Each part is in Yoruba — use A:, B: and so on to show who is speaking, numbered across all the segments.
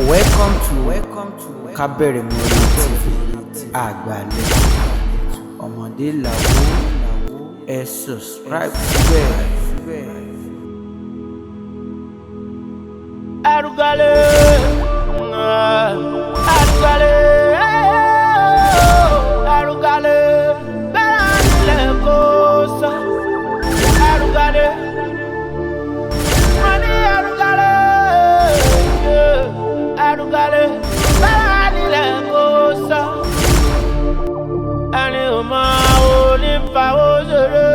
A: Welcome to Kábẹ̀rẹ̀mọye TV àgbàlẹ̀ ọmọdé làwọ̀, ẹ subscribe síbẹ̀.
B: Arugale, arugale, arugale, bẹ́ẹ̀ nílẹ̀ kó sọ. Arugale, mo ní arugale, arugale, bẹ́ẹ̀ nílẹ̀ kó sọ. Ẹni ò mọ òní fàwọ́ ṣeré,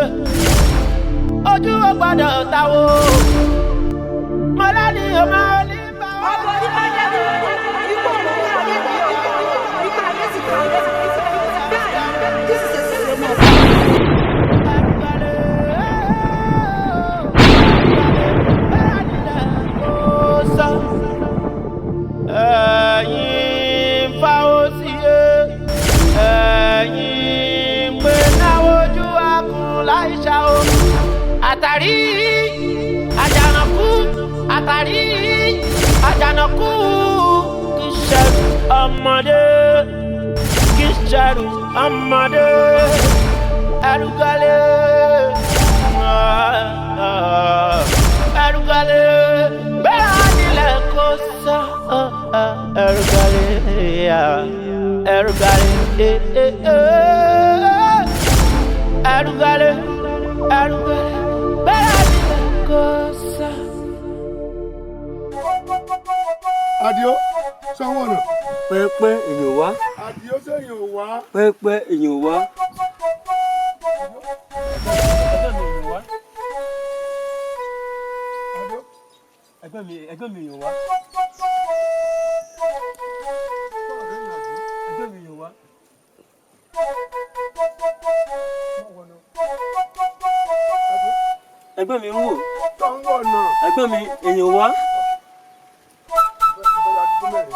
B: ojú ò gbọ́dọ̀ táwọ́. Mọ́lá ni ò mọ òní fàwọ́ ṣeré. Ẹ̀yin fáwọ́síye, ẹ̀yin pé náwó ojú akùn láìṣà o. Àtàrí àjànàkú, àtàrí àjànàkú, kì í ṣẹrù ọmọdé, kì í ṣẹrù ọmọdé. Ẹrùgọ́lé, ẹrùgọ́lé, bẹ́ẹ̀ nílẹ̀ kó sọ. Ẹrùgọ́lé, ẹrùgọ́lé, ẹrùgọ́lé, ẹrùgọ́lé, bẹ́ẹ̀ nílẹ̀ kó sọ.
C: Adio, sanwó ọ̀nà.
D: Pẹ́pẹ́ èèyàn wá.
C: Adio, sẹ́yìn ò wá.
D: Pẹ́pẹ́ èèyàn wá. Ẹgbẹ́ mi èèyàn wá.
C: Adio.
D: Ẹgbẹ́ mi èèyàn wá. Ẹgbẹ́ mi èèyàn wá. Ẹgbẹ́ mi ń wò.
C: Sanwó ọ̀nà.
D: Ẹgbẹ́ mi èèyàn wá.
C: Bóyá dúdú mẹ́rin.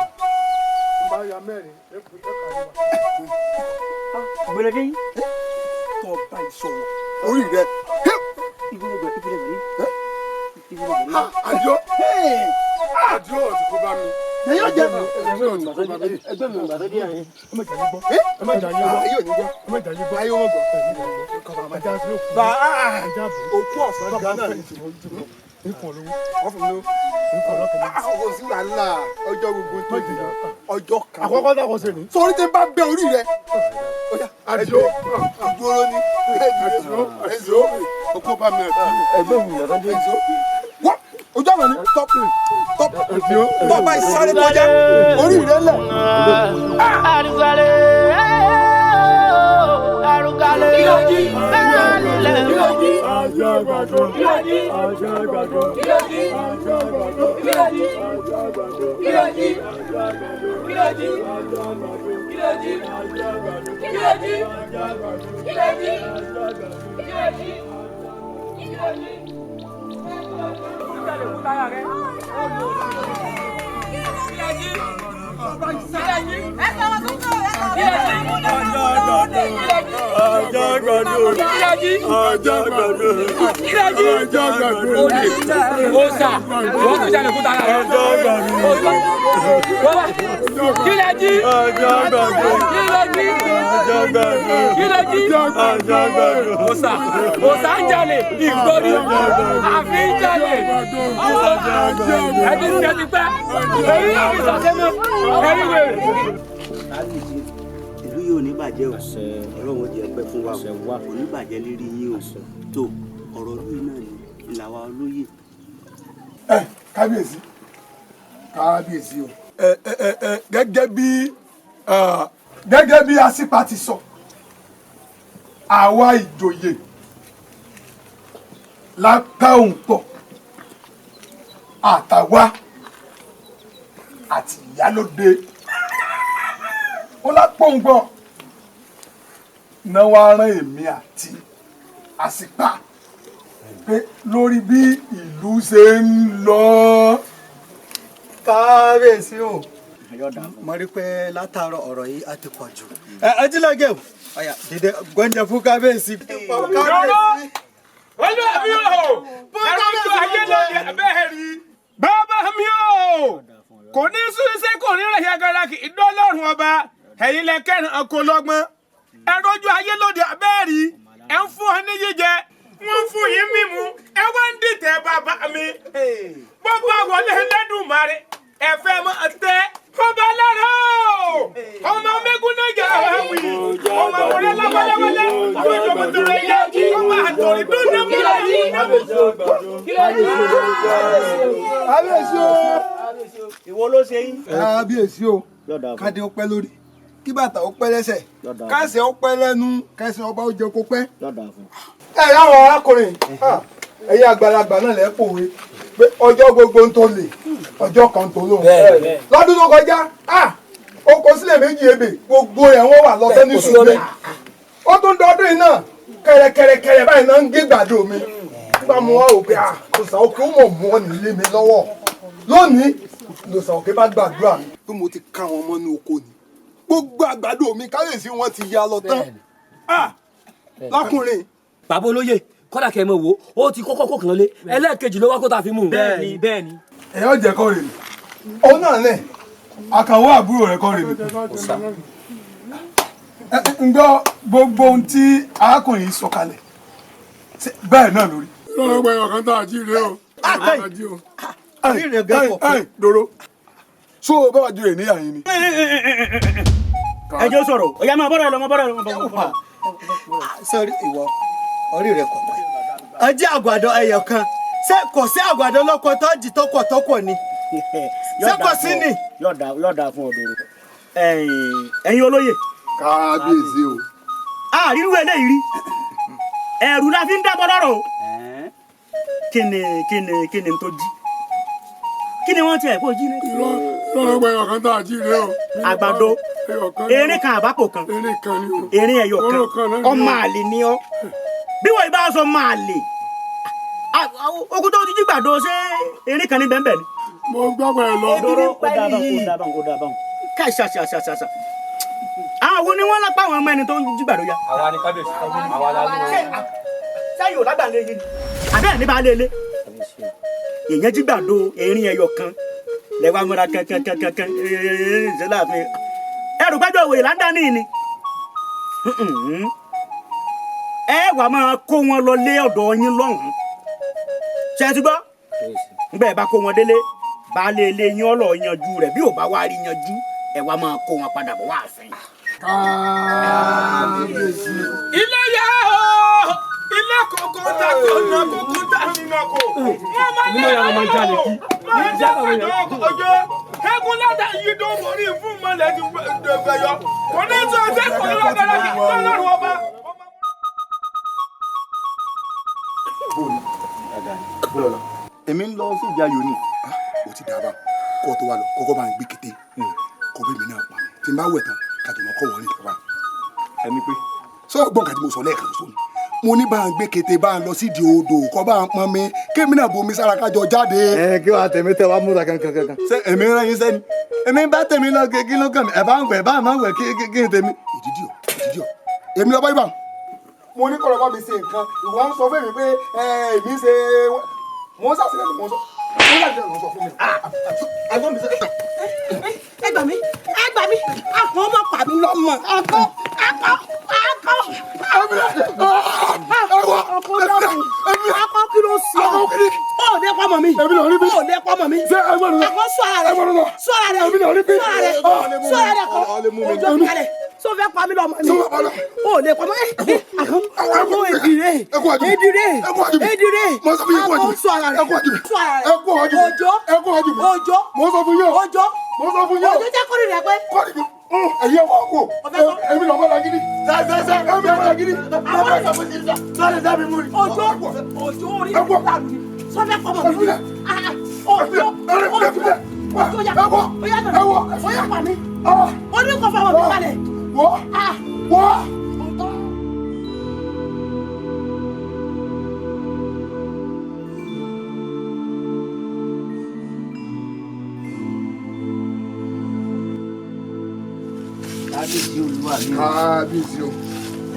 C: Bá ya mẹ́rin, ẹ̀kú ẹ̀ka ni wà.
D: Gbẹlẹdẹ yìí.
E: Tó bá ìṣòwò orí rẹ.
D: Ìgbìlẹ̀gbẹ̀ ìgbìlẹ̀gbẹ̀ yìí.
C: Adio, Adio, ọ̀tún kó bá mi.
E: Yẹn yóò jẹ.
C: Adio, ọ̀tún kó bá mi.
D: Ẹgbẹ́ mi ìgbà tó dé àyè.
C: Ẹ má jà yín gbọ́. Ẹ má jà yín gbọ́.
E: Ayé ò ní gbọ́.
C: Ẹ má jà yín gbọ́.
E: Ayé wọn gbọ́.
C: Ẹja sí òkú.
E: Bá
C: Ẹja bò.
E: òkú ọ̀sán gan náà ni.
C: Nǹkan lówó.
E: Wọ́n fún mi lówó.
C: Nǹkan lọ́kàn mi.
E: Àwọn òsì wàhálà ọjọ́ gbogbo tó di ọjọ́ kan.
C: Àkọ́kọ́ náà kò sí ni.
E: Sọrí tí n bá bẹ orí rẹ.
C: Adio,
E: Ìgboro ni.
C: Adio, Adio, ọkọ bá mi Adio.
D: Ẹgbẹ́ mi ìgbà tó dé.
E: Wọ́n ojú àwọn ni tọ́pù tọ́pù
C: Adio.
E: tọ́ba ìsáré kọjá orí rẹ lẹ̀.
B: Arugale, arugale, bẹ́ẹ̀ nílẹ̀
C: Ajá àgbàdo. Ajá àgbàdo. Ajá àgbàdo. Ajá àgbàdo. Ajá àgbàdo. Ajá àgbàdo. Ajá àgbàdo. Ajá àgbàdo. Ajá àgbàdo. Ajá àgbàdo. Ajá àgbàdo. Ajá àgbàdo.
F: Osa, wọ́n tún jalè kúta rẹ̀.
C: Ajá àgbàdo.
F: Osa, wọ́n wá. Kí lẹ jí?
C: Ajá àgbàdo.
F: Kí lẹ jí?
C: Ajá àgbàdo.
F: Kí lẹ jí?
C: Ajá àgbàdo.
F: Osa, Osa ń jalè, ìgbóni, àfi ń jalè. Ẹni tí ẹ ti pẹ́, èyí yóò fi sọ̀tẹ́ mọ́, ẹ̀rí wèrè.
D: Kábíyèsí, ìlú yóò ní bàjẹ́ o. Ọlọ́run ó jẹ́ pẹ́ fún wa o. Kò ní bàjẹ́ lérí yín o. Tó ọ̀rọ̀ ìlú yìí náà ni ìlàwà olóyè.
E: Ẹ kábíyèsí, kábíyèsí o.
C: Ẹ ẹ ẹ ẹ gẹ́gẹ́ bí Asípa ti sọ, àwa ìjòyè la ká òun pọ̀, àtàwa àti ìyálóde ó lápò ń gbọ́ náà wá rán èmi àti Asípa pé lórí bí ìlú ṣe ń lọ.
E: Kábíyèsí o, mo rí pé látàárọ̀ ọ̀rọ̀ yìí á ti pọ̀ jù. Ẹ ajílẹ̀gẹ̀ o, ọ̀yà dìde gbọ́njẹ fún kábíyèsí. Kábíyèsí.
F: Olúwa mi o, ẹ̀rọ tó ayé lóye bẹ́ẹ̀ rí. Bàbá mi o, Kò ní ṣiṣẹ́ kò ní rẹ̀ yagara kì í dọ́lọ́run ọba. Ẹ̀yin lẹ kẹrin ọkọ̀ lọ́gbọ́n. Ẹ rojú ayé lóde abẹ́ẹ̀rí. Ẹ ń fún ọ ní jíjẹ. Wọ́n fún yín mímu. Ẹ wá ń dìtẹ̀ bàbá mi. Gbogbo àwọlé Ẹlẹ́dùmarè. Ẹ fẹ́ mọ tẹ. Ọba lára o! Ọmọ mẹ́gún náà jà wí. Ọmọ wọlé lábọ́lẹ́wọlé. Ọmọ ìjọba tó rẹ̀ yá. Ọmọ àtọ̀rí tó ná mú lọ yìí.
C: Kábíyèsí o.
D: Ìwọ ló ṣe yín.
C: Kábíyèsí o. Kádé ó pẹ́ lórí. Kí bàtà ó pẹ́ lẹ́sẹ̀. Kásẹ̀ ó pẹ́ lẹ́nu. Kẹsẹ̀ ọba ó jẹ kó pẹ́. Ẹ yáwọn arákùnrin. Ẹ̀yin àgbàlagbà náà lẹ́ pòwe pé ọjọ́ gbogbo ń tó lè ọjọ́ kan tó lóhùn. Lọ́dún tó kọjá ó kó sílẹ̀ méjì ebè gbogbo ẹ̀ wọ́n wà lọ́tẹ́ ní sùúrù. Ó tún dọdún yìí náà kẹrẹkẹrẹkẹrẹ báyìí náà ń gé gbàdo mi. Nígbà mo wá wò pé Òòṣà Òkè ó mọ̀ mú ọ nílé mi lọ́wọ́. Lónìí lòòṣà Òkè bá gbàdúrà mi pé mo ti ká wọn mọ́nú oko ni. Gbogbo àgbàdo mi káyèsí wọn ti ya lọ tán. Lọ́kùnrin.
G: Bàbá olóyè kọ́dà kẹ́ ẹ mọ̀ wò ó ti kọ́kọ́ kó kàn lé ẹlẹ́ẹ̀kejì ló wá kó tá a fi mú un.
F: Bẹ́ẹ̀ni bẹ́ẹ̀ni.
C: Ẹ yóò jẹ́ kọ́ rè mí. Òun náà lẹ̀ àkànwó àbúrò rẹ̀ kọ́ rè mí. Ń gbọ́ gbogbo ohun tí arákùnrin yìí sọ kalẹ̀ bẹ́ẹ̀ náà lórí.
H: Lọ́wọ́ pé ọ̀kan tá a jí rèé o.
C: Dòrò so bá wàá ju rè níyà yín ni.
B: Ẹ jẹ́ sọ̀rọ̀ ọ̀yá máa bọ́rọ̀ ẹ lọ máa bọ́rọ̀ ẹ lọ máa bọ́rọ̀ ẹ lọ.
E: Sọ́rí ìwọ orí rẹ kọ̀ pẹ́. Ọjọ́ àgbàdo ẹyọ kan ṣé kò sí àgbàdo lọ́kọ̀ tó jì tọkọ̀tọkọ̀ ni ṣé kò sí ni.
B: Yọ̀ọ̀dà fún ọ̀dọ̀rọ̀ ẹ̀yin olóyè.
C: Kábíyèsí o.
B: Àrírú eléyìí rí ẹ̀rù la fi ń dábọ̀ lọ́rọ̀ o. Kíni kíni kíni tó jí kíni wọ́n ti ẹ̀ kó jí ní.
H: Lọ́wọ́ pé ọ̀kan tá a jí rèé o.
B: Àgbàdo erin kan àbápò kan erin ẹyọ kan ọmọ àlè ni ọ bí wọ́n ibà sọ máa lè ogun tó ti jí gbàdo ṣé erin kan ní bẹ́ẹ̀ ni.
H: Mo gbọ́ pẹ̀ lọ.
B: Dòrò ó dábàá ó dábàá káì ṣàṣàṣàṣà. Àwọn wo ni wọ́n lápá àwọn ọmọ ẹni tó ń jí gbàdo ya.
F: Àwa ni kábíyèsí àwa la ló.
B: Sẹ́yìn ò lágbà lé yín ni àbẹ́ẹ̀ ní bá lé lé. Èèyàn jí gbàdo erin ẹyọ kan lẹ́wọ̀n amúra kankankankan ṣe láàfin. Ẹrù gbẹ́jọ́ òwe là ń dání ni. Ẹ wà máa kó wọn lọ lé ọ̀dọ̀ yín lọ́hùn-ún. Ṣé ẹ ti gbọ́? Nígbà ẹ bá kó wọn délé, baálé ilé yín ọlọ́ yanjú rẹ̀ bí ò bá wá rí yanjú, ẹ wá máa kó wọn padà bọ̀ wá àfin.
C: Kábíyèsí.
F: Ilé yá o! Ilé kòkó ta kò ná kókó ta nínú kò. Wọ́n máa lé ọ̀rọ̀ o! Máa jẹ́ ọjọ́ ọjọ́. Egun láta yìí tó borí fún mọ́lẹ̀ ti gbẹ̀yọ. Kò ní sọ ṣé kò ní lágbára kí Ọlọ́run ọba.
C: Èmi ń lọ sí ìjà yòó ni. O ti dábàá kó o tó wá lọ kókó bá ń gbé kété kó bí mi náà pa mi tí n bá wẹ̀ tán kájọ mọ́ kọ́ wọ́n rìn lọ́wọ́.
D: Ẹni pé.
C: Sọ gbọ́n kàtí mo sọ lẹ́ẹ̀kan sóni mo ní bá ń gbé kété bá ń lọ sídìí odò kọ́ bá ń pọn mi kémi náà bomi sára kájọ jáde.
E: Ẹ kí wàá tèmi tẹ wàá múra kankan kankan.
C: Ṣé èmi rán yín sẹ́ni
E: èmi bá tèmi lọ kí ló kàn mí ẹ bá ń wẹ̀ bá ń wẹ̀ kí kí n tèmi.
C: Ìdídì ọ ìdídì ọ èmi lọ bá ibà mo ní kọ̀rọ̀ bá mi ṣe nǹkan ìwọ ń sọ fún mi pé èmi ṣe mo ń sàṣìlẹ̀ mo ń sọ mo ń sàṣìlẹ̀ mo ń sọ fún mi.
I: Ẹ gbà mí ẹ gbà mí àpò ọmọ pa mí lọ́mọ àpò àpò àpò àpò dọ́kun àpò kí ló sọ ọ lè pamọ mi ọ lè pamọ mi àpò sọ ara rẹ sọ ara rẹ sọ ara rẹ sọ ara rẹ kọ ojú ọkọ rẹ sọ fẹ́ pa mí lọ́mọ mi ọ lè pamọ ẹ àpò èdìrè èdìrè èdìrè àpò sọ ara rẹ sọ ara rẹ òjò òjò òjò òjò jẹ́ kórìí rẹ pé.
C: Ẹ̀yin ọkọ̀ kò èmi lọ́mọ lagidi sẹ́sẹ́sẹ́ èmi lọ́mọ lagidi.
E: Sọ́ọ̀lì sábì mú mi.
I: Òjò òjò orí rẹ̀ dàrú ni sọ́fẹ́ pọ̀mọ̀ mi. Òjò òjò òjò yà ó yà dàrú ó yà pa mí. Ó ní kò fọwọ́ mi kalẹ̀.
C: Wọ́ wọ́.
D: Kábíyèsí olúwa mi o.
C: Kábíyèsí o.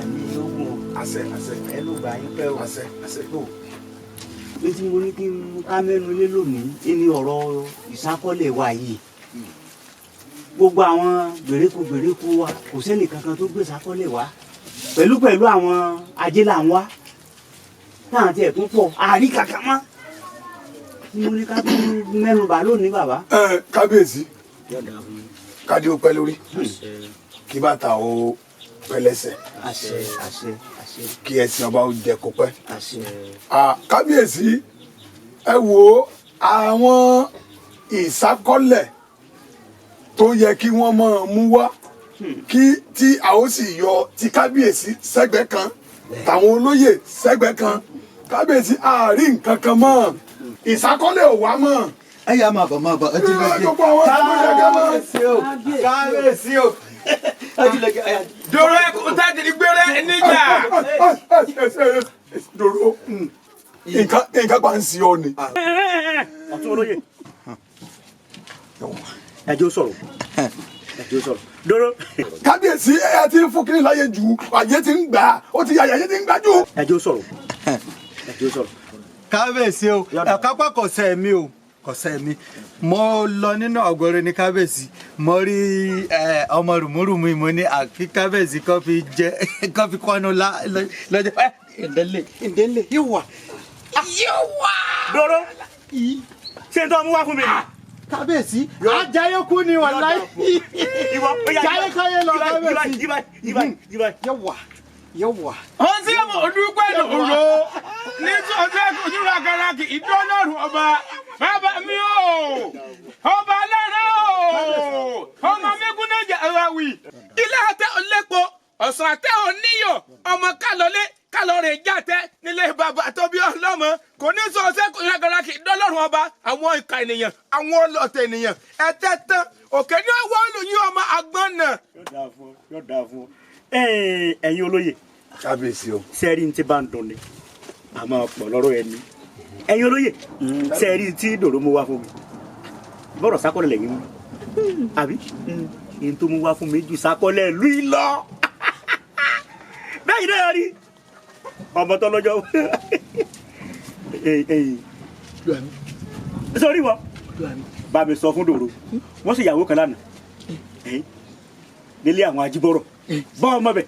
D: Ẹ̀mí yóò gùn o.
C: Àṣẹ àṣẹ.
D: Ẹ ló gbà yín pẹ́ o.
C: Àṣẹ àṣẹ.
D: Tó bí tí mo ní kí n ká mẹ́nu lé lónìí ní ọ̀rọ̀ ìsákọ́lẹ̀ wa yìí. Gbogbo àwọn gbèríko gbèríko wa kò sẹ́nì kankan tó gbé sákọ́lẹ̀ wá pẹ̀lú pẹ̀lú àwọn ajé là ń wá táwọn tiẹ̀ tún pọ̀ àárí kankan mọ́. Mo ní ká tún mẹ́nu bà lónìí bàbá.
H: Ẹ kábíyèsí, kádé ó pẹ́ lórí, kí bàtà ó pẹ́ lẹ́sẹ̀, kí ẹṣin ọba ó jẹ kó pẹ́. Kábíyèsí, ẹ wo àwọn ìsákọ́lẹ̀ tó yẹ kí wọ́n máa mú wá, kí tí a ó sì yọ ti kábíyèsí sẹ́gbẹ̀ẹ́ kan, tàwọn olóyè sẹ́gbẹ̀ẹ́ kan. Kábíyèsí, àárín nǹkan kan mọ́, ìsákọ́lẹ̀ ò wá mọ́.
E: Ẹ yà máa bọ̀ máa bọ̀, ẹ ti lọ sí.
H: Gbogbo àwọn tó yẹ ká máa.
E: Kábíyèsí o.
F: Dòrò ẹkùn tẹ́tìrì gbére níjà.
H: Dòrò, nǹkan pa ń sí ọ ni.
B: Ọ̀tún olóyè, ẹjọ́ sọ̀rọ̀, ẹjọ́ sọ̀rọ̀ dòrò.
H: Kábíyèsí, ẹ ti ń fún kiri láyé jù, àyè ti ń gbà ó ti àyè ti ń gbà jù.
B: Ẹjọ́ sọ̀rọ̀, ẹjọ́ sọ̀rọ̀.
E: Kábíyèsí o, ẹ̀kápá kò sẹ́ mi o, kò sẹ́ mi. Mo lọ nínú ọ̀gọ́rẹ́ ní kábíyèsí, mo rí ọmọ rùmúrùmú, mo ní àfi kábíyèsí kọ́ fi jẹ kọ́ fi kọ́nu lọ́jọ́. Ìdẹ́lẹ̀ ìdẹ́lẹ̀ yóò wà.
F: Yóò wà.
B: Dòrò, ṣé n tó mú wá fún mi ni?
E: Kábíyèsí, ajayekú ni wà láyé. Jayekaye lọ kábíyèsí. Yóò wà, yóò wà.
F: Ó sì mọ̀ dúpẹ́ lòrò ní sọ́sẹ́ kùdúrà karaki ìdọ́lọ́rùn ọba bàbá mi o, ọba lẹ́rẹ̀ o, ọmọ mi gúnnájà aláwì ilé àtẹ ọlẹ́pọ̀ ọ̀sán àtẹ oníyọ̀ ọmọ kálọ̀lé kálọ̀rẹ̀ jáde nílé bàbá tó bí ọlọ́mọ kò ní sọ́sẹ́ kùdúrà karaki ìdọ́lọ́rùn ọba. Àwọn ìka ènìyàn, àwọn ọlọ́tẹ̀ ènìyàn ẹ̀tẹ́ tán òkè ní ọwọ́ olùyìn ọmọ àgbọ̀n náà.
B: Yóò dáa fún ọ, yóò dáa fún ọ. Ẹ̀yin olóyè.
H: Kábíyèsí o.
B: Sẹ́ẹ̀rì ti bá ń dùn ni àmọ́ pọ̀ lọ́rọ̀ ẹni. Ẹ̀yin olóyè, sẹ́ẹ̀rì tí dòrò mú wá fún mi, bọ́rọ̀ sákọ́lẹ̀ lẹ́yìn mú àbí n tó mú wá fún mi ju sákọ́lẹ̀ lù í lọ. Bẹ́ẹ̀ náà rí ọmọ tó lọ́jọ́ sórí wọ bá mi sọ fún dòrò, wọ́n sì yàwó kan lánàá nílé àwọn ajíbọ̀rọ̀ bọ́ ọmọ bẹ̀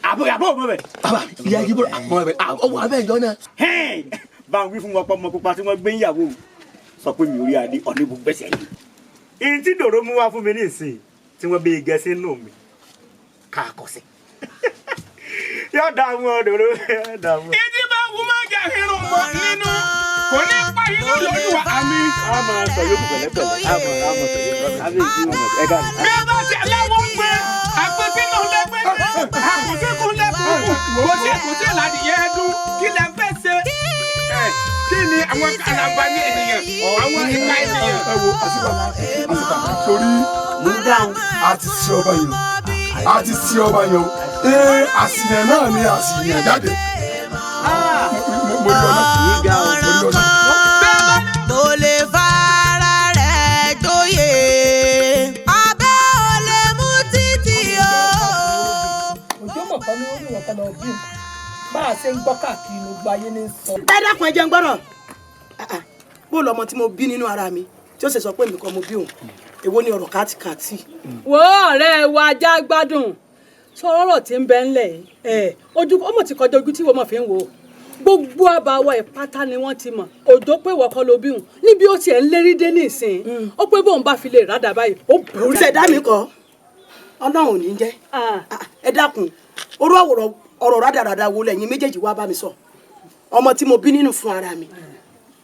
B: àbọ̀ ọmọ bẹ̀.
G: Bàbá ìyá ajíbọ̀rọ̀ àbọ̀ bẹ̀ ọwọ́ abẹ́ ìjọ náà.
B: Bá ń wí fún wọn pọ́ ọmọ pupa tí wọ́n gbé ìyàwó sọ pé mi ò rí adé ọ̀nìbù gbèsè yìí. Ìyìn tí dòrò mú wá fún mi nísìnyí tí wọ́n bí gẹ̀ẹ́sì nù mí káàkọ́ sí. Yóò dààmú ọ dòrò, yóò dààmú.
F: Ìdí bá wú máa jà irun mọ́ nínú kò ní pa inú lóluwà àmì.
B: A máa sọ yókù pẹ̀lẹ́pẹ̀lẹ́, a máa sọ yókù pẹ̀lẹ́pẹ̀lẹ́.
F: Bí a bá ti aláwọ̀ ń gbé àpótínú lẹ́gbẹ́ àkùsíkù lẹ́kùnkùn kò sí kò sí ládìyẹ ẹdún kí lẹ fẹ́ ṣe. Kí ni àwọn karamba ní ènìyàn, àwọn ìka ènìyàn.
H: Ẹ wo àṣìbà àṣìbà torí a ti sí ọba yẹn, a ti sí ọba yẹn o. Ee, àṣìyàn náà ni àṣìyàn jáde. Mo rí ọ̀nà, mo rí ọ̀nà.
J: Tó lè fara rẹ̀ jóyè, abẹ́ ò lè mú títì o.
I: Òjò mọ̀ kan ní orí wọn kan lọ bí bá a ṣe ń gbọ́ káàkiri gbogbo ayé ní sọ.
K: Ẹ dákun, ẹ jẹ́ ń gbọ́rọ̀ bó lọmọ tí mo bí nínú ara mi tí ó sì sọ pé mi kọ́ mo bí òun, èwo ni ọ̀rọ̀ káàtìkàtì.
L: Wo ọ̀rẹ́ wa já gbádùn sọ̀rọ̀ ọ̀rọ̀ tí ń bẹ ńlẹ̀ yìí, ojú ọmọ ti kọjá ojú tí wọ́n mọ̀ fi ń wò ó. Gbogbo àbáwọ̀ ìpátá ni wọ́n ti mọ̀ òjò pé wọ́n kọ́ ló bí òun níbi ó tiẹ̀ ń lérí dé nísìn, ó pé bóun bá fi lè rádà báyìí ó borí.
K: Ṣẹ̀dá mi kọ́, Ọlọ́run ò ní jẹ́. Ẹ dákun, orú ọ̀rọ̀ rádaràda wo lẹ́yìn méjèèjì wá bá mi sọ? Ọmọ tí mo bí nínú fún ara mi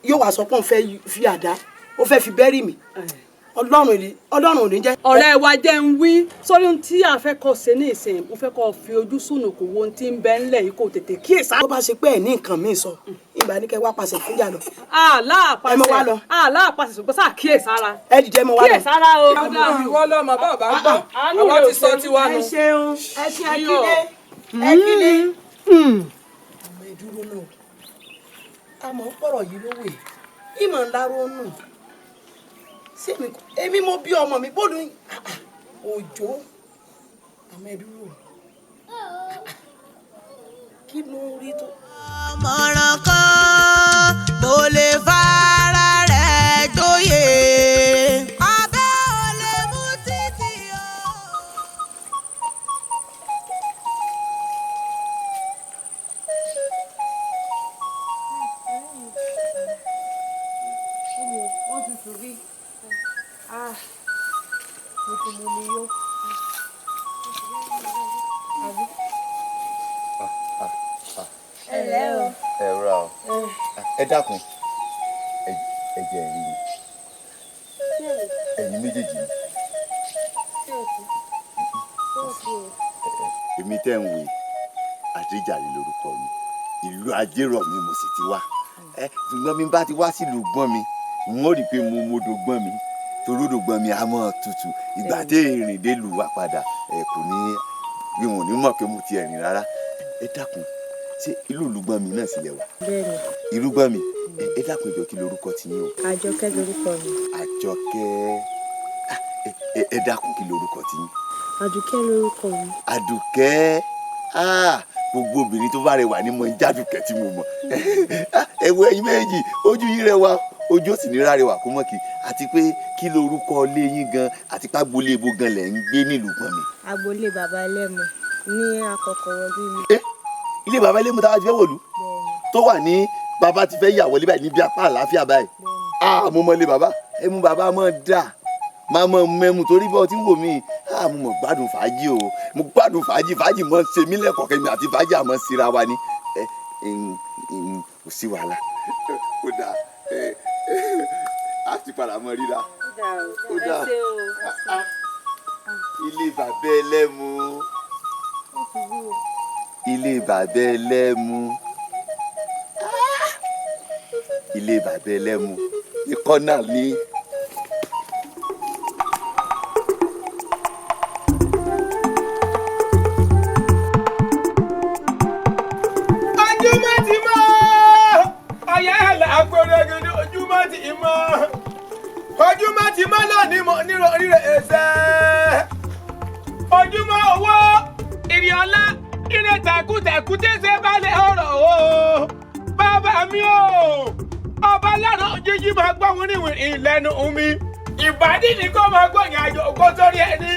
K: yóò wá sọ pé òun fẹ́ fi àdá, ó fẹ́ fi bẹ́rì mi. Ọlọ́run ò ní jẹ́.
L: Ọ̀rẹ́ wa jẹ́ ń wí sórí ohun tí a fẹ́ kọ́ ṣe ní ìsìn, mo fẹ́ kọ́ fi ojú sùnùkùn wo ohun tí ń bẹ ńlẹ̀ yìí kó tètè kíyèsá.
K: Tó bá ṣe pé ẹ̀ ní nǹkan míì sọ, ìgbà ní kẹ́ wá pàṣẹ fún ìyá lọ.
L: Àlá
K: Ẹ mọ wá lọ.
L: àlá àpàṣẹ ṣùgbọ́n sáà kíyèsára.
K: Ẹ dìde, mọ wá lọ.
L: Kíyèsára o.
M: Ìwọ lọmọ bàbá gbọ́, àwa ti sọ tiwa nù.
K: Ẹ ṣeun, ẹ ṣe akílé, ẹ kílé. Àmọ́ ẹ dúró náà, àmọ́ ń pọ̀rọ̀ yìí lówè, ìmọ̀ ńlá ronú. Èmi mo bí ọmọ mi bóòlù òjò, àmọ́ ẹ dúró, kí ló ń rí tó.
J: Ọmọràn kan kò lè fara rẹ̀ jóyè. Abẹ́ ò lè
N: Mo ti mú mi yó. Àbí? Ẹ ǹlẹ́ o.
O: Ẹ rà o. Ẹ dákun, ẹ jẹ́ rí mi. Ẹ̀yin méjèèjì ni. Èmi tẹ́ ń wò Adéjàre lórúkọ mi. Ìlú Ajérọ̀mí mo sì ti wá. Ṣùgbọ́n mi bá ti wá sílùú gbọ́n mi, n ó rí i pé mo mọdò gbọ́n mi. Toródò gbọ́n mi á mọ́ tutù. Ìgbà tí ìrìn dé lù wá padà, ẹ kò ní bí wọn ò ní mọ̀ pé mo ti ẹ̀rìn rárá. Ẹ dákun, ṣé ìlú Olúgbọ́n mi náà sì lẹ wà?
N: Bẹ́ẹ̀ni.
O: Irúgbọ́n mi, ẹ dákun ìjọ kí lorúkọ ti yín o?
N: Àjọkẹ́ lorúkọ mi.
O: Àjọkẹ́. Ẹ dákun kí lorúkọ ti yín?
N: Àdùkẹ́ lorúkọ mi.
O: Àdùkẹ́. Gbogbo obìnrin tó bá rẹwà ni mo ń jádùkẹ́ tí mo mọ̀. Ẹ wo ẹ̀yin méjì, ojú yín rẹwà, ojú ò sì ní rárẹwà kó mọ̀ kí. Àti pé kí lorúkọ ilé yín gan àti pàgbolé ibo gan lẹ̀ ń gbé nílùú gbọ́n mi?
N: Agboolé bàbá ẹlẹ́mu ní Akọkọ̀wọ́dún ilé.
O: Ilé bàbá ẹlẹ́mu táwa ti fẹ́ wọ̀lú? Tó wà ní bàbá ti fẹ́ yà wọlé báyìí níbi apá àlàáfíà báyìí. Mo mọ ilé bàbá, ẹmu bàbá mọ̀ dà, máa mọ mẹ́mu torí bí ọtí ń wò mí. Mo mọ̀ gbádùn fàájì o, mo gbádùn fàájì, fàájì mọ̀ ṣe mí lẹ́kọ̀ọ́ kẹ́mi àti fàájì àmọ́ síra wa ni. Kò sí wàhálà. Ó dáa, a ti padà mọ ríra. Ó dáa. Ilé bàbá ẹlẹ́mu. Ilé bàbá ẹlẹ́mu. Ilé bàbá ẹlẹ́mu. Ikọ́ náà ní.
F: Ojúmọ́ ti mọ́, ọ̀yá ẹ̀là àpẹẹrẹ ojúmọ́ ti mọ́. Ojúmọ́ ti mọ́ lónìí mo nírò rírẹ̀ ẹsẹ̀. Ojúmọ́ owó, ìrìn ọlá, ìrìn tàkùtàkù tẹ̀sẹ̀ balẹ̀ ọ̀rọ̀ o. Bàbá mi o, ọba lánàá jíjí máa gbọ́ wọn níwìn ìlẹ́nu mi. Ìbàdí ni kò máa gbọ́ ìrìn àjò ògo sórí ẹni.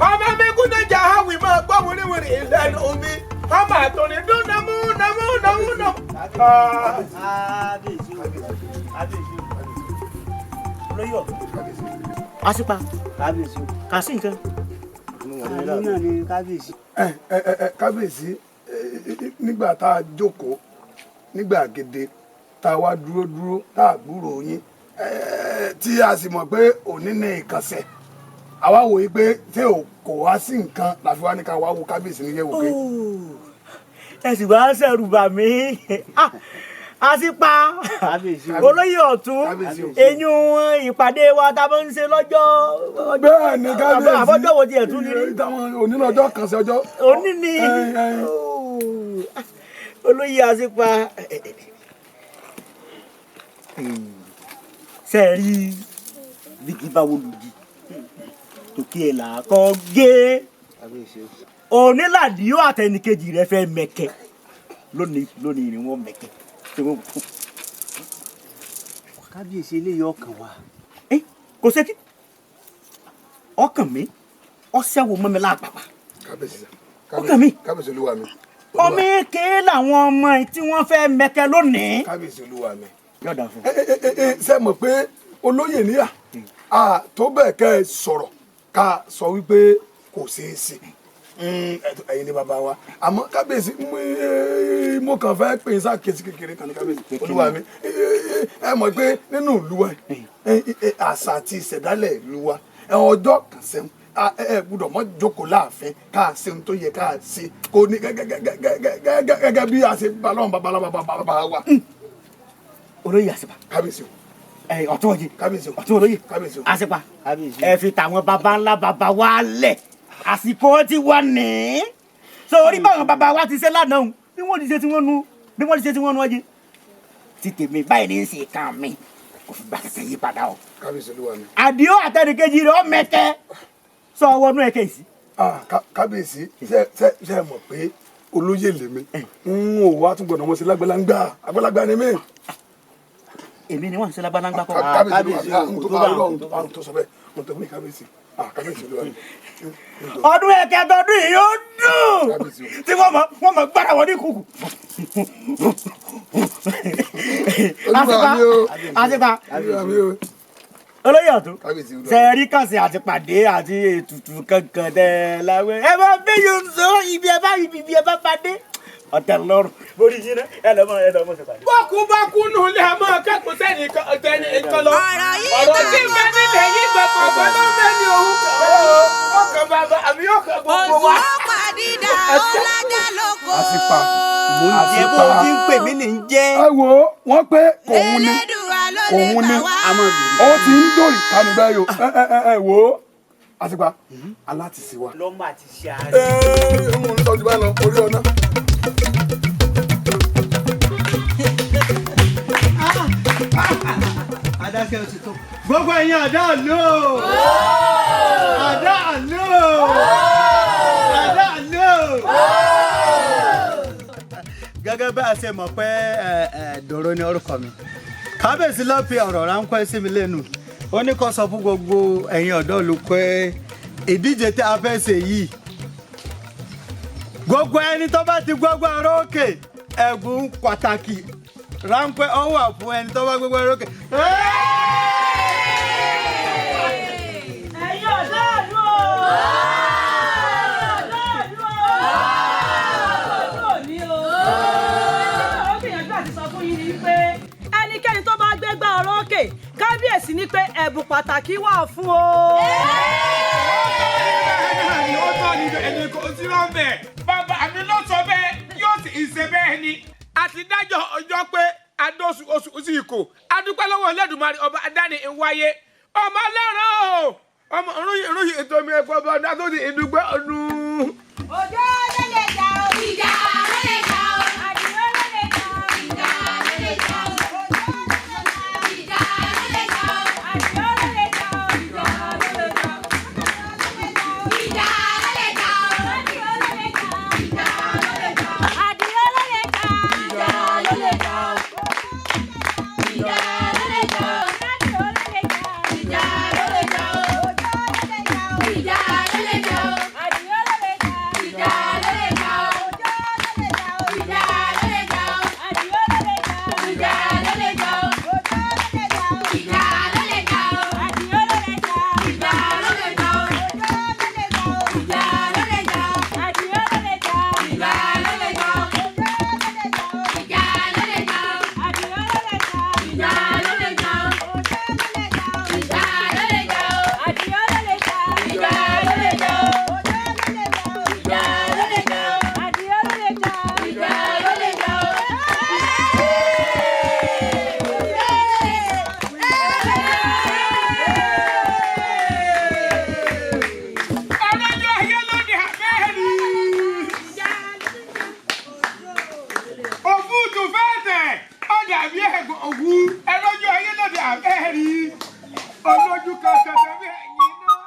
F: Ọmọ mẹ́kún náà jà áwì máa gbọ́ wọn níwìn ìlẹ́nu mi. Ọmọ àtòní dún nàmú nàmú nàmú nàmú.
D: Kábíyèsí o, kábíyèsí o. Olóyè ọ̀tún. Àṣìpa. Kábíyèsí o. Kà sí nǹkan. Àmì náà ni kábíyèsí.
H: Kábíyèsí, nígbà tá a jókòó nígbà gèdè tá a wá dúró dúró tá a gbúròó yín tí a sì mọ̀ pé òní ní ìkànsẹ̀, àwa wòye pé tí ò kò wá sí nǹkan làfi wá ní ká wá wo kábíyèsí ní yẹ̀wò pé.
B: Ẹ sì wá ṣẹ̀rù bà mí. Àṣìpa olóyè ọ̀tún, eyín ìpàdé wa tá a bá ń ṣe lọ́jọ́.
H: Bẹ́ẹ̀ ni kábíyèsí.
B: Àbọ̀jọ́ wo tiẹ̀ tún ní.
H: Òní ní ọjọ́ kan sí ọjọ́.
B: Òní ni olóyè Àṣìpa. Ṣé ẹ rí bíkí bá wo lùdì tòkí ẹ̀ là kọ́ gé onílàdíó àtẹnìkejì rẹ fẹ́ mẹ̀kẹ́ lónìí lónìí ni wọ́n mẹ̀kẹ́.
D: Kábíyèsí eléyìí ọkàn wa.
B: Kò ṣe kí ọkàn mi ọsẹ wo mọ́ mi lápapà.
H: Kábíyèsí
B: ọkàn mi.
H: Kábíyèsí olúwa mi.
B: Ọmọ èké làwọn ọmọ tí wọ́n fẹ́ mẹ̀kẹ́ lónìí.
H: Kábíyèsí olúwa mi.
B: Yọ̀dà fún.
H: Ṣé mọ̀ pé olóyè níyà tó bẹ́ẹ̀ kẹ́ ẹ sọ̀rọ̀ ká sọ wípé kò ṣeé ṣe. Ẹ̀yin ni bàbá wa, àmọ́ kábíyèsí mo kàn fẹ́ pè é sákèsí kékeré kan ní kábíyèsí olúwa mi. Ẹ mọ̀ pé nínú ìlú wa àṣà àti ìṣẹ̀dálẹ̀ ìlú wa ọjọ́ kan sẹ́wọ̀n ẹ gbọ́dọ̀ mọ́ jókòó láàfin ká ṣe ohun tó yẹ ká ṣe kò ní gẹ́gẹ́ bí a ṣe balọ̀n babalábàbà wa.
B: Olóyè Àṣìpa.
H: Kábíyèsí o.
B: Ọ̀tún ọ̀jẹ̀.
H: Kábíyèsí o.
B: Ọ̀tún olóyè.
H: Kábíyèsí o.
B: Àṣìpa. Ẹ fi tàwọn baba ńlá baba wa lẹ̀, àsìkò ti wà ní. Sórí báwọn baba wa ti ṣe lánàá o, bí wọ́n ti ṣe tí wọ́n nu, bí wọ́n ti ṣe tí wọ́n nu ọjẹ́. Ti tèmi báyìí ní í ṣe kàn mí, kò fi gbà kankan yí padà o.
H: Kábíyèsí olúwa mi.
B: Àdìó àtẹnìkejì rẹ̀ ọ̀mẹ̀kẹ́ sọ wọnú ẹ̀kẹ́ yìí sí.
H: Kábíyèsí, ṣe mọ̀ pé olóyè lèmi, n ò wá tún gbọ́dọ̀ wọn sí lágbàlagbà, àgbàlagbà ni mí.
B: Èmi ni wọ́n ń ṣe lágbàlagbà kọ́.
H: Kábíyèsí olúwa mi, tó sọ bẹ́ẹ̀, mo tó gbé kábíyèsí. Kábíyèsí olúwa mi.
B: Ọdún ẹ̀kẹ́ tọdún yìí ó dùn tí wọ́n mọ̀ gbára wọn ní kùkù. Àṣìpa, Àṣìpa, Olóyè ọ̀tún sẹ́ẹ̀rí kànṣe àti pàdé àti ètùtù kankan tẹ̀ láwẹ́ ẹ bá bẹ́ yóò sọ ibi ẹ bá ibi ẹ bá pàdé ọ̀tẹ̀ lọ́rùn borí yín náà ẹ lọ́mọ ẹ lọ́mọ ṣe pàdé.
F: Bọ́kú bọ́kú nù lé àmọ́ kẹ́kọ̀ọ́ sẹ́ni tẹ́ni nǹkan lọ. Ọ̀rọ̀ tí ń bẹ nílẹ̀ yìí gbọ̀ngbọ̀ngbọ̀ ló ń bẹ ní òun kan. Ọkàn bàbá àbí ọkàn gbogbo wa.
J: Òṣùpá ọ̀làjà lóko.
H: Àsìpà
B: jẹ́ bó ti ń pè mí ní jẹ́.
H: Ẹ wo wọ́n pé kòun ni kòun ni ó ti ń dòrì kánú bẹ́ẹ̀ yo ẹ wo àsìpà alátìsí wa.
B: Lọ́mọ àti ṣe àárẹ̀.
H: Ẹ ẹ mo ní sọ́jú bá lọ orí ọ̀nà.
E: Adákẹ́ ó ti tó. Gbogbo ẹ̀yin àdá àlọ́ àdá àlọ́ àdá àlọ́. Gẹ́gẹ́ bá a ṣe mọ̀ pé Dòró ni orúkọ mi. Kábíyèsí ló fi ọ̀rọ̀ ráńpẹ́ sí mi lẹ́nu. Ó ní kó sọ fún gbogbo ẹ̀yin ọ̀dọ́ ìlú pé ìdíje tí a fẹ́ ṣe yìí. Gbogbo ẹni tó bá ti gbogbo ọ̀rọ̀ òkè ẹ̀bùn pàtàkì ráńpẹ́ ó wà fún ẹni tó bá gbogbo ọ̀rọ̀ òkè.
L: Ẹ̀yin ọ̀dọ́ ìlú o! Ọ̀dọ́ ìlú o! Ọ̀dọ́ òní o! Ọ̀rọ̀ gbìyànjú àti sọ fún yín ni pé ẹnikẹ́ni tó bá gbégbá ọ̀rọ̀ òkè kábíyèsí ní pé ẹ̀bùn pàtàkì wà fún o.
F: Ó tọ́ ni ẹni kò sí rọ́ọ̀bẹ̀. Bàbá mi ló sọ bẹ́ẹ̀ yóò sì ṣe bẹ́ẹ̀ ni. Àti dájọ́ ọjọ́ pé adóṣù oṣù sí ikò. Adúpẹ́ lọ́wọ́ Olódùmarè ọba adáni ìwáyé. Ọmọ ọlọ́run o! Ọmọ ìrúyìn ètò mi ẹ̀kọ́ ọba ọdún àtúntì ìdúgbẹ́ ọdún.
J: Òjò ló lè jà o. Ìjà ló lè jà o. Àdìrò ló lè jà o. Ìjà ló lè jà o. Ìjà ló lè jà o. Àdìrò ló lè jà o. Ìjà ló lè jà o. Ìjà ló lè jà o. Àdìrò ló lè jà o. Ìjà ló lè jà o. Àdìrò ló lè jà o. Ìjà ló lè jà o. Ìjà ló lè jà o. Àdìrò ló lè jà o. Ìjà ló lè jà o. Ìjà ló lè jà o. Àdìrò ló lè jà o. Ìjà ló lè jà o. Ìjà ló lè jà o. Àdìrò ló lè jà o. Ìjà ló lè jà o. Ìjà ló lè jà o. Àdìrò ló lè jà o. Ìjà ló lè jà o. Ìjà ló lè jà o. Àdìrò ló lè jà o. Ìjà ló lè jà o. Ìjà ló lè jà o. Àdìrò ló lè jà o. Ìjà ló lè jà o. Ìjà ló lè jà o. Àdìrò ló lè jà o. Ìjà ló lè jà o. Ìjà ló lè jà o. Àdìrò ló lè jà o. Ìjà ló lè jà o.
F: Ọlọ́jọ́ ayé lóde àbẹ́ẹ̀rí. Òfúùtù fẹ́ẹ̀tẹ̀, ó dàbí ẹ̀gbọ́n òwú. Ẹlọ́jọ́ ayé lóde àbẹ́ẹ̀rí. Olójú kan ṣoṣo bí ẹ̀yìn náà.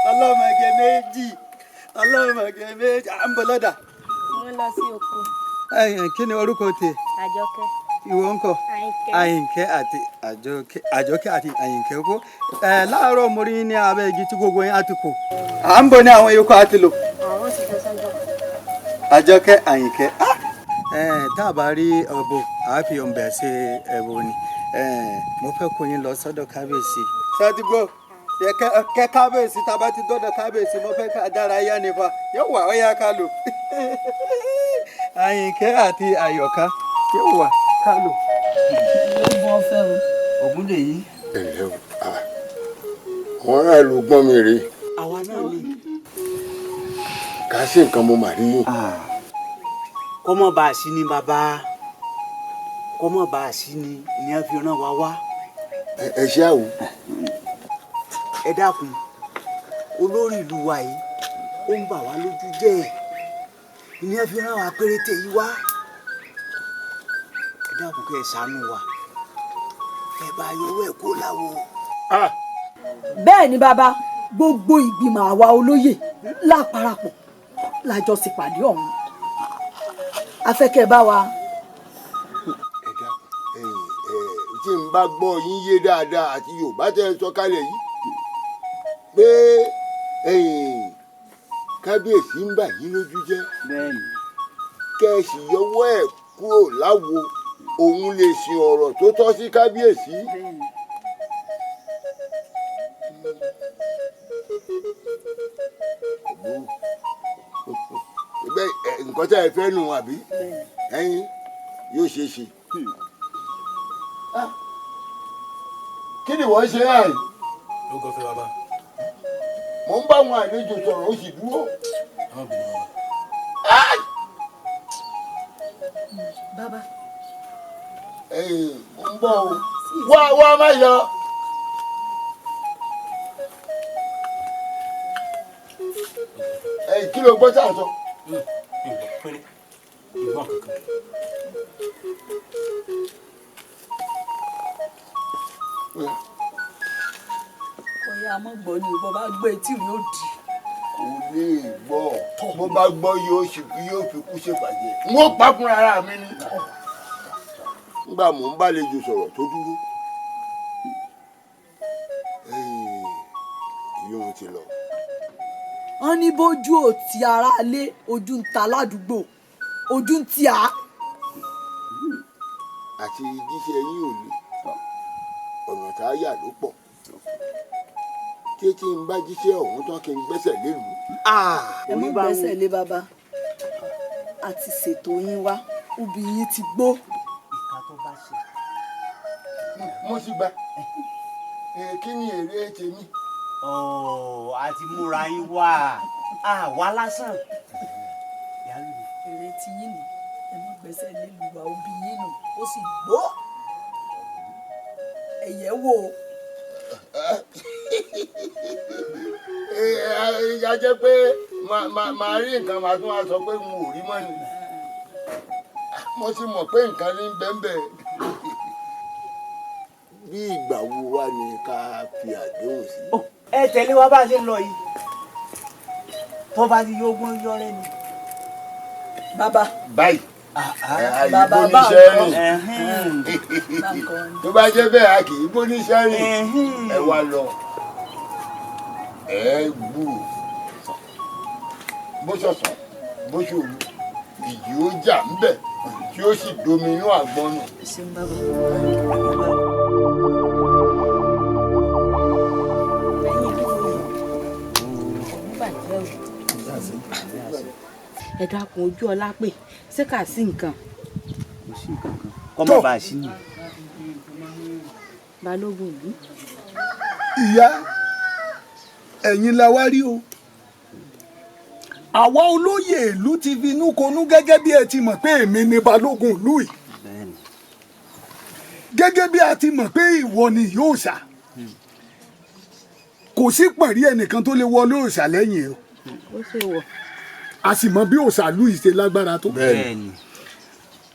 E: Ọlọ́mọge méjì ọlọ́mọge méjì à ń bọ̀ lọ́dà.
N: Mo lọ sí oko.
E: Ẹ̀yàn kí ni orúkọ tiẹ̀?
N: Àjọkẹ́.
E: Ìwọ ńkọ́?
N: Àyìnkẹ́.
E: Àyìnkẹ́ àti Àjọkẹ́ Àjọkẹ́ àti Àyìnkẹ́ kó. Ẹ láàárọ̀ mo rí ní abẹ́ igi tí gbogbo yín á ti kù. À ń bọ̀ ní àwọn yòókù á ti lò.
N: Àwọn ti lọ sọ́jà.
E: Àjọkẹ́ Àyìnkẹ́. Ẹ tá a bá rí ọ̀bọ àá fi ọ̀nbẹ ṣe ẹ̀bọ ni. Mo fẹ́ kó yín lọ sọ́dọ̀ kábíyèsí. Sátìgbò kẹ kábíyèsí tá a bá ti dọ́dọ̀ kábíyèsí mo fẹ́ ká dárayá nípa yóò wà ó yá ká lò. Àyìnkẹ́ àti Àyọ̀ká yóò wà ká lò.
K: Ó bọ́ fẹ́ o.
B: Ògúndèyí.
H: Ẹ ǹlẹ́ o, àwọn aráàlú gbọ́n mi rèé.
B: Àwa náà ni.
H: Kà á sí nǹkan mo mà rí yín.
D: Kó mọ̀ bá a sí ni bàbá kó mọ̀ bá a sí ni ni a fi rán wa wá.
H: Ẹ ṣé àwò.
D: Ẹ dákun olórí ìlú wa yìí ó ń bà wá lójú jẹ́ ni a fi rán wa péréte yìí wá. Ẹ dákun kẹ́ ẹ ṣàánú wa kẹ́ ẹ bá yọwọ́ ẹ̀ kó láwo.
K: Bẹ́ẹ̀ ni bàbá gbogbo ìgbìmọ̀ àwa olóyè láparapọ̀ lájọ ṣèpàdé ọ̀hún afẹ́kẹ́ bá wa.
H: Ẹ dákun ẹ̀yin ẹ tí n bá gbọ́ yín yé dáadáa àti Yorùbá tẹ́ ẹ sọ kalẹ̀ yìí pé ẹ̀yin Kábíyèsí ń bà yín lójú jẹ́. Kẹ́ ẹ sì yọwọ́ ẹ̀ kúrò láwo, òun lè sin ọ̀rọ̀ tó tọ́ sí kábíyèsí. Nǹkan tí a fẹ́ nù àbí ẹ̀yin yóò ṣe é ṣe. Kí ni wọ́n ṣe àyè?
P: Lóko fẹ́ bàbá.
H: Mo ń bá àwọn àlejò sọ̀rọ̀, ó sì dúró.
Q: Bàbá.
H: Mo ń bọ̀ o. Wá wá má yọ. Kí ló gbọ́ sáà sọ?
Q: Ọ̀yá àmọ́ gbọ́ ni bọ́ bá gbé etí rí ó di.
H: Kò lè gbọ́, bó bá gbọ́ yóò fi kú ṣèpàdé. N ó pa fúnra ara mi ni. Nígbà mò ń bá àlejò sọ̀rọ̀ tó dúró. Ìyóhun ti lọ.
Q: Wọ́n ní bójú ò ti ara lé, ojú ń ta ládùúgbò, ojú ń ti à.
H: Àti jíṣẹ́ yín ò le, ọ̀nà tá a yà ló pọ̀. Títí ń bá jíṣẹ́ ọ̀hún tán kí n gbẹ́sẹ̀ lélùú.
Q: Ẹ mú gbẹ́sẹ̀ lé bàbá, a ti ṣètò yín wá, obì yín ti gbó.
D: Ìka tó bá ṣe.
H: Mo ti gbà, kí ni èrè tèmi?
D: A ti múra yín wá, a wá lásán.
Q: Èrè tí yín nù, ẹ mú gbẹ́sẹ̀ lélùú wa, obì yín nù, ó sì gbó. Ẹ̀yẹ́ wò.
H: Ìyá jẹ́ pé màá rí nǹkan, màá tún wá sọ pé n ò rí mọ́ ni. Mo ti mọ̀ pé nǹkan ní bẹ́ńbẹ́. Bí ìgbà wo wá ni ká fi àdéhùn sí?
D: Ẹ tẹ̀lé wa bá a ṣe ń lọ yìí. Tó bá ti yógún yọrẹ ni.
Q: Bàbá.
H: Báyìí. Àyíbó níṣẹ́ rìn. Tó bá jẹ́ bẹ́ẹ̀ a kì í bó níṣẹ́ rìn. Ẹ wá lọ. Ẹ gbúrò. Bó ṣọ̀sán, bó ṣòru, ìjì ó jà ń bẹ̀ tí ó sì domi inú àgbọn nù.
R: Ẹ dákun, ojú ọlá pè ṣé kà sí nǹkan.
D: Kò sí nǹkan kan, kọ́ mọ̀ bá a sí ni.
R: Balógun ìlú.
C: Ìyá, ẹ̀yin la wá rí o. Àwa olóyè ìlú ti finú konú gẹ́gẹ́ bí ẹ ti mọ̀ pé èmi ni balógun ìlú yìí. Gẹ́gẹ́ bí a ti mọ̀ pé ìwọ ni yóò ṣà. Kò sí pẹ̀rí ẹnìkan tó lè wọlé òòṣà lẹ́yìn o.
R: Ó ṣe wọ̀.
C: A sì mọ bí òòṣà ìlú yìí ṣe lágbára tó.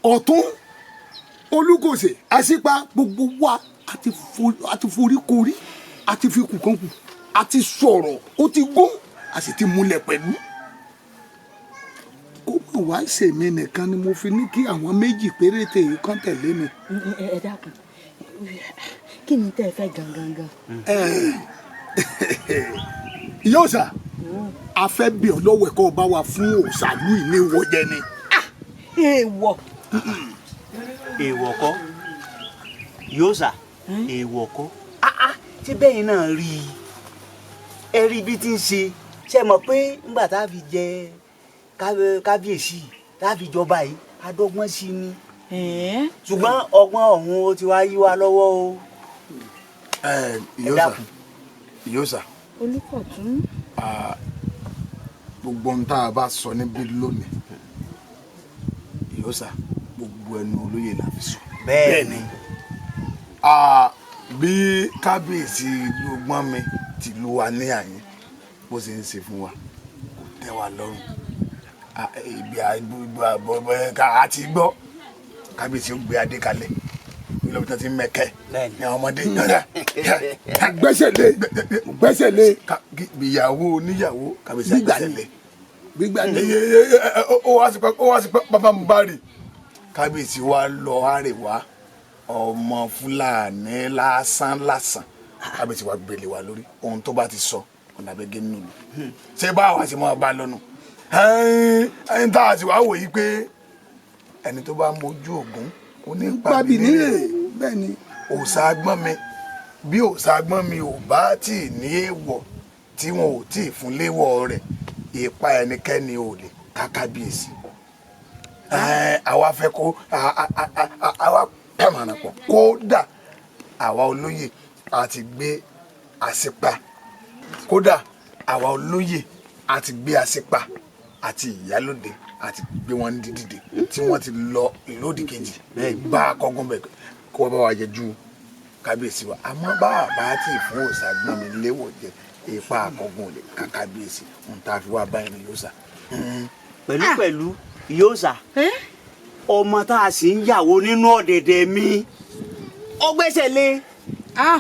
C: Ọ̀tún Olúkòsè Àṣípa gbogbo wa a ti forí korí, a ti fi kùkan kù, a ti sọ̀rọ̀, ó ti gún, a sì ti múlẹ̀ pẹ̀lú. Kó mọ̀ wá ṣèmi nìkan ni mo fi ní kí àwọn méjì péréte yìí kàn tẹ̀lé mi.
R: Ẹ dákun, kí ni tẹ́ ẹ fẹ́ gangan gan?
C: Ìyá òòṣà, a fẹ́ bí ọ lọ́wọ́ ẹ̀kọ́ bá wa fún òòṣà ìlú yìí ní ìwọ jẹ ni.
Q: Èèwọ̀.
D: Èèwọ̀ kọ́, yóò ṣà, èèwọ̀ kọ́. Ṣé bẹ́yìn náà rí i? Ẹ rí bí tí ń ṣe. Ṣé mọ̀ pé nígbà tá a fi jẹ kábíyèsí, tá a fi jọba yìí, adọ́gbọ́n sí ni. Ṣùgbọ́n ọgbọ́n ọ̀hún ó ti wá yí wa lọ́wọ́ o.
H: Ìyóòsà, ìyóòsà.
R: Olúkọ̀tún.
H: Gbogbo ohun tá a bá sọ níbí lónìí, ìyóòsà, gbogbo ẹnu olóyè la fi sọ.
D: Bẹ́ẹ̀ni.
H: Bí kábíyèsí ìlú Gbọ́nmi tìlú wa ní àyín bó ṣe ń ṣe fún wa kò tẹ́ wa lọ́rùn. Ibi àti gbọ́ kábíyèsí ó gbé adé kalẹ̀ nílò tí wọ́n ti ń mẹ́kẹ́ ní àwọn ọmọdé.
C: Gbẹ́sẹ̀ lé, gbẹ́sẹ̀ lé.
H: Ìyàwó oníyàwó kábíyèsí gbẹ́sẹ̀ lé.
C: Gbígbà ní.
H: Ó wá sí pápá mbari. Kábíyèsí wa lọ àrèwá ọmọ Fúlàní lásán lásán. Kábíyèsí wa gbélé wa lórí ohun tó bá ti sọ Ọ̀nà abẹ́gẹ́ nínú ìlú. Ṣé báwa ṣe máa bá lọ́nu? Ẹyin tá a sì wá wòye pé ẹni tó bá mójú Ògún onípàbí nílé.
C: Bẹ́ẹ̀ ni.
H: Òòṣà agbọ́n mi, bí òòṣà agbọ́n mi ò bá tì ní èèwọ̀ tí wọn ò tí ì fún léwọ̀ rẹ̀, ipa ẹnikẹ́ni ò lè ká kábíyèsí. Àwa fẹ́ kó àwa pàmòràn pọ̀, kódà àwa olóyè àti gbé àṣìpa, kódà àwa olóyè àti gbé àṣìpa àti ìyálóde àti gbé wọn dídìde tí wọ́n ti lọ ìlú òdì kejì bá akọ́gun bẹ̀ kó wọ́n bá wa yẹjú kábíyèsí wa. Àmọ́ bá a bá tí ì fún òòṣà gbọ́n mi léwọ̀ jẹ, ipa akọ́gun lè ká kábíyèsí ohun tá a fi wá báyìí ni yóò sà.
D: Pẹ̀lú pẹ̀lú yóò sà, ọmọ tá a sì ń yàwó nínú ọ̀dẹ̀dẹ̀ mi ó gbẹ́sẹ̀ lé.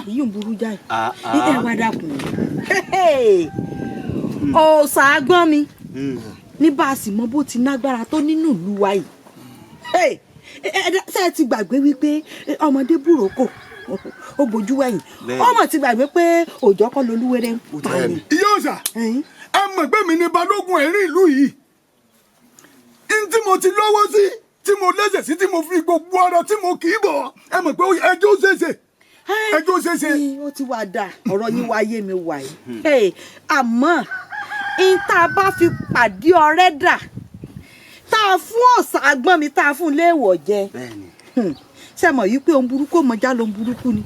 R: Yìí ń burú jáì. Ẹ wá dákun, òòṣà agbọ́n mi ní bá a sì mọ bó ti nágbára tó nínú ìlú wa yìí. Ṣé ẹ ti gbàgbé wípé ọmọdé búròkò ó bojú wẹ̀yìn? Ọmọ ti gbàgbé pé òòjọ́ kọ́ lolúwere ń pa ni.
C: Ìyá òòṣà, ẹ mọ̀ pé mi ni balógun ẹ̀rín ìlú yìí. N tí mo ti lọ́wọ́ sí, tí mo lẹ́sẹ̀ sí, tí mo fi gbogbo ara tí mo kì í bọ̀, ẹ mọ̀ pé ẹjọ́ ṣeéṣe, ẹjọ́ ṣeéṣe.
R: Ó ti wá dà, ọ̀rọ̀ yín wá yé mi wà yìí. Àmọ́ n tá a bá fi pàdé ọ̀rẹ́ dà, tá a fún òòṣà agbọ́n mi, tá a fún léèwọ̀ jẹ, ṣe mọ̀ yìí pé ohun burúkú ọmọjá ló ń burúkú ni,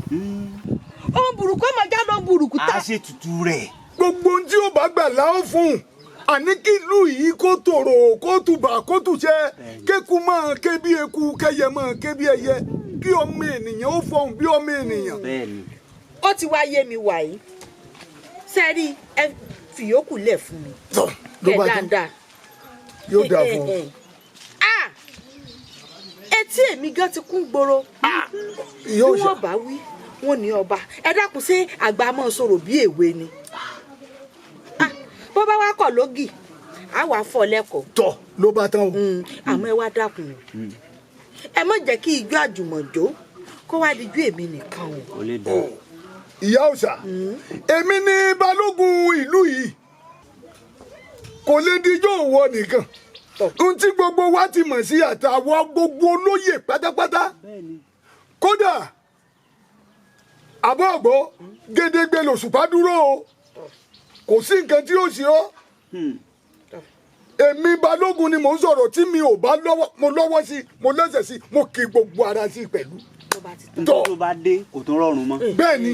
R: ohun burúkú ọmọjá ló ń burúkú tá.
D: A ṣe tutù rẹ̀.
C: Gbogbo ohun tí ó bá gbà láó fún un, àní kí ìlú yìí kó tòrò, kó tùbà, kó tùṣẹ, kéku máa ké bí eku, kẹyẹ máa ké bí ẹyẹ, kí ọmọ ènìyàn ó fọhùn bí ọmọ ènìyàn.
R: Ó ti wá yé mi wà yìí, sẹ́rí ẹ fìyókù lẹ̀ fún mi.
C: Ló bá tán, yóò dáa fún ọ.
R: Etí èmi gan ti kún gbòòrò. Bí wọ́n bá wí, wọ́n ní ọba. Ẹ dákun, ṣé àgbà máa sọ̀rọ̀ bí èwe ni? Bó bá wá kọ̀ lógì, á wàá fọ́ lẹ́kọ̀ọ́.
C: Tọ́ ló bá tán o.
R: Àmọ́ ẹ wá dákun o, ẹ má jẹ́ kí ijó àjùmọ̀jó kó wá dijú èmi nìkan o.
C: Ìyá òòṣà, èmi ni balógun ìlú yìí, kò lè dijó òwò nìkan. Ohun tí gbogbo wa ti mọ̀ sí àtàwọn gbogbo olóyè pátápátá, kódà àbọ̀ ọ̀gbọ́ gédégbé lòṣùpá dúró o, kò sí nǹkan tí ó ṣe ọ́. Èmi balógun ni mò ń sọ̀rọ̀, tí mi ò bá lọ́wọ́, mo lọ́wọ́ sí, mo lẹ́sẹ̀ sí, mo kì gbogbo ara sí pẹ̀lú.
D: Tó bá dé kò tún rọrùn mọ́.
C: Bẹ́ẹ̀ ni.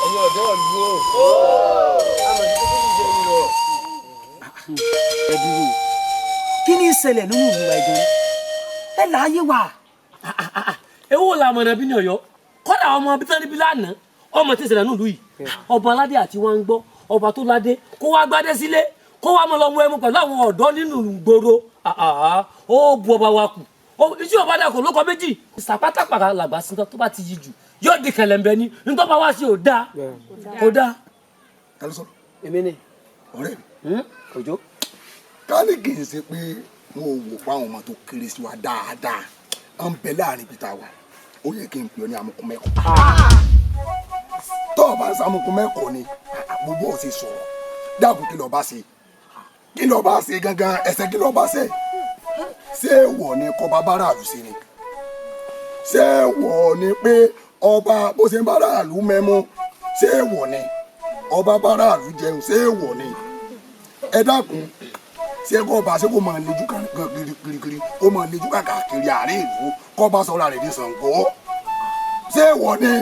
F: Ẹ̀yin ọ̀dọ́ ìlú o.
I: Ẹ dúró, kí ni ìṣẹ̀lẹ̀ nínú ìlú wa gan? Ẹ láàyè wa.
G: Ewo la mọ̀nà bí ní Ọ̀yọ́, kọ́dà ọmọ bíi níbi lánàá, ọmọ tí ìṣẹ̀lẹ̀ nílùú yìí, ọba aládé àti wọn ń gbọ́, ọba tó ládé kó wá gbádé sílé, kó wá mọ lọ mú ẹmu pẹ̀lú àwọn ọ̀dọ́ nínú ìgboro. Ó bu ọba wa kù, iṣẹ́ ọba dà kò lóko méjì, sàpátápàrà làgbà sí tó bá ti yí jù yóò di kẹlẹ̀mbẹ ní nítorí wá sí ò dáa, kò dáa.
H: Ta ló sọ̀rọ̀?
G: Èmi ni.
H: Ọ̀rẹ́ mi.
G: Òjó.
H: Ká ní kì í ṣe pé wọn ò wò pa àwọn ọmọ tó kéré sí wa dáadáa à ń bẹ láàrin ibi tá a wà, ó yẹ kí n pè ọ ní amukun mẹ́kọ̀ọ́. Tọ́ ọ bá ń samukun mẹ́kọ̀ọ́ ni gbogbo ò ṣe sọ̀rọ̀. Dákun, kí lọ́ọ́ bá ṣe, kí lọ́ọ́ bá ṣe gangan, ẹsẹ̀ kí lọ́ọ́ bá ṣe? Ṣé wọ̀ ni kọba bára àlù ṣe ni? Ṣé wọ̀ ni pé ọba bó ṣe ń bára àlù mẹ́mú? Ṣé wọ̀ ni ọba bára àlù jẹun? Ṣé wọ̀ ni? Ẹ dákun, ṣé kó bá ṣe kó máa lejú kirikiri, kó máa lejú káàkiri àárín ìlú, kó bá sọ̀rọ̀ rẹ̀ di Ṣàngó? Ṣé wọ̀ ni?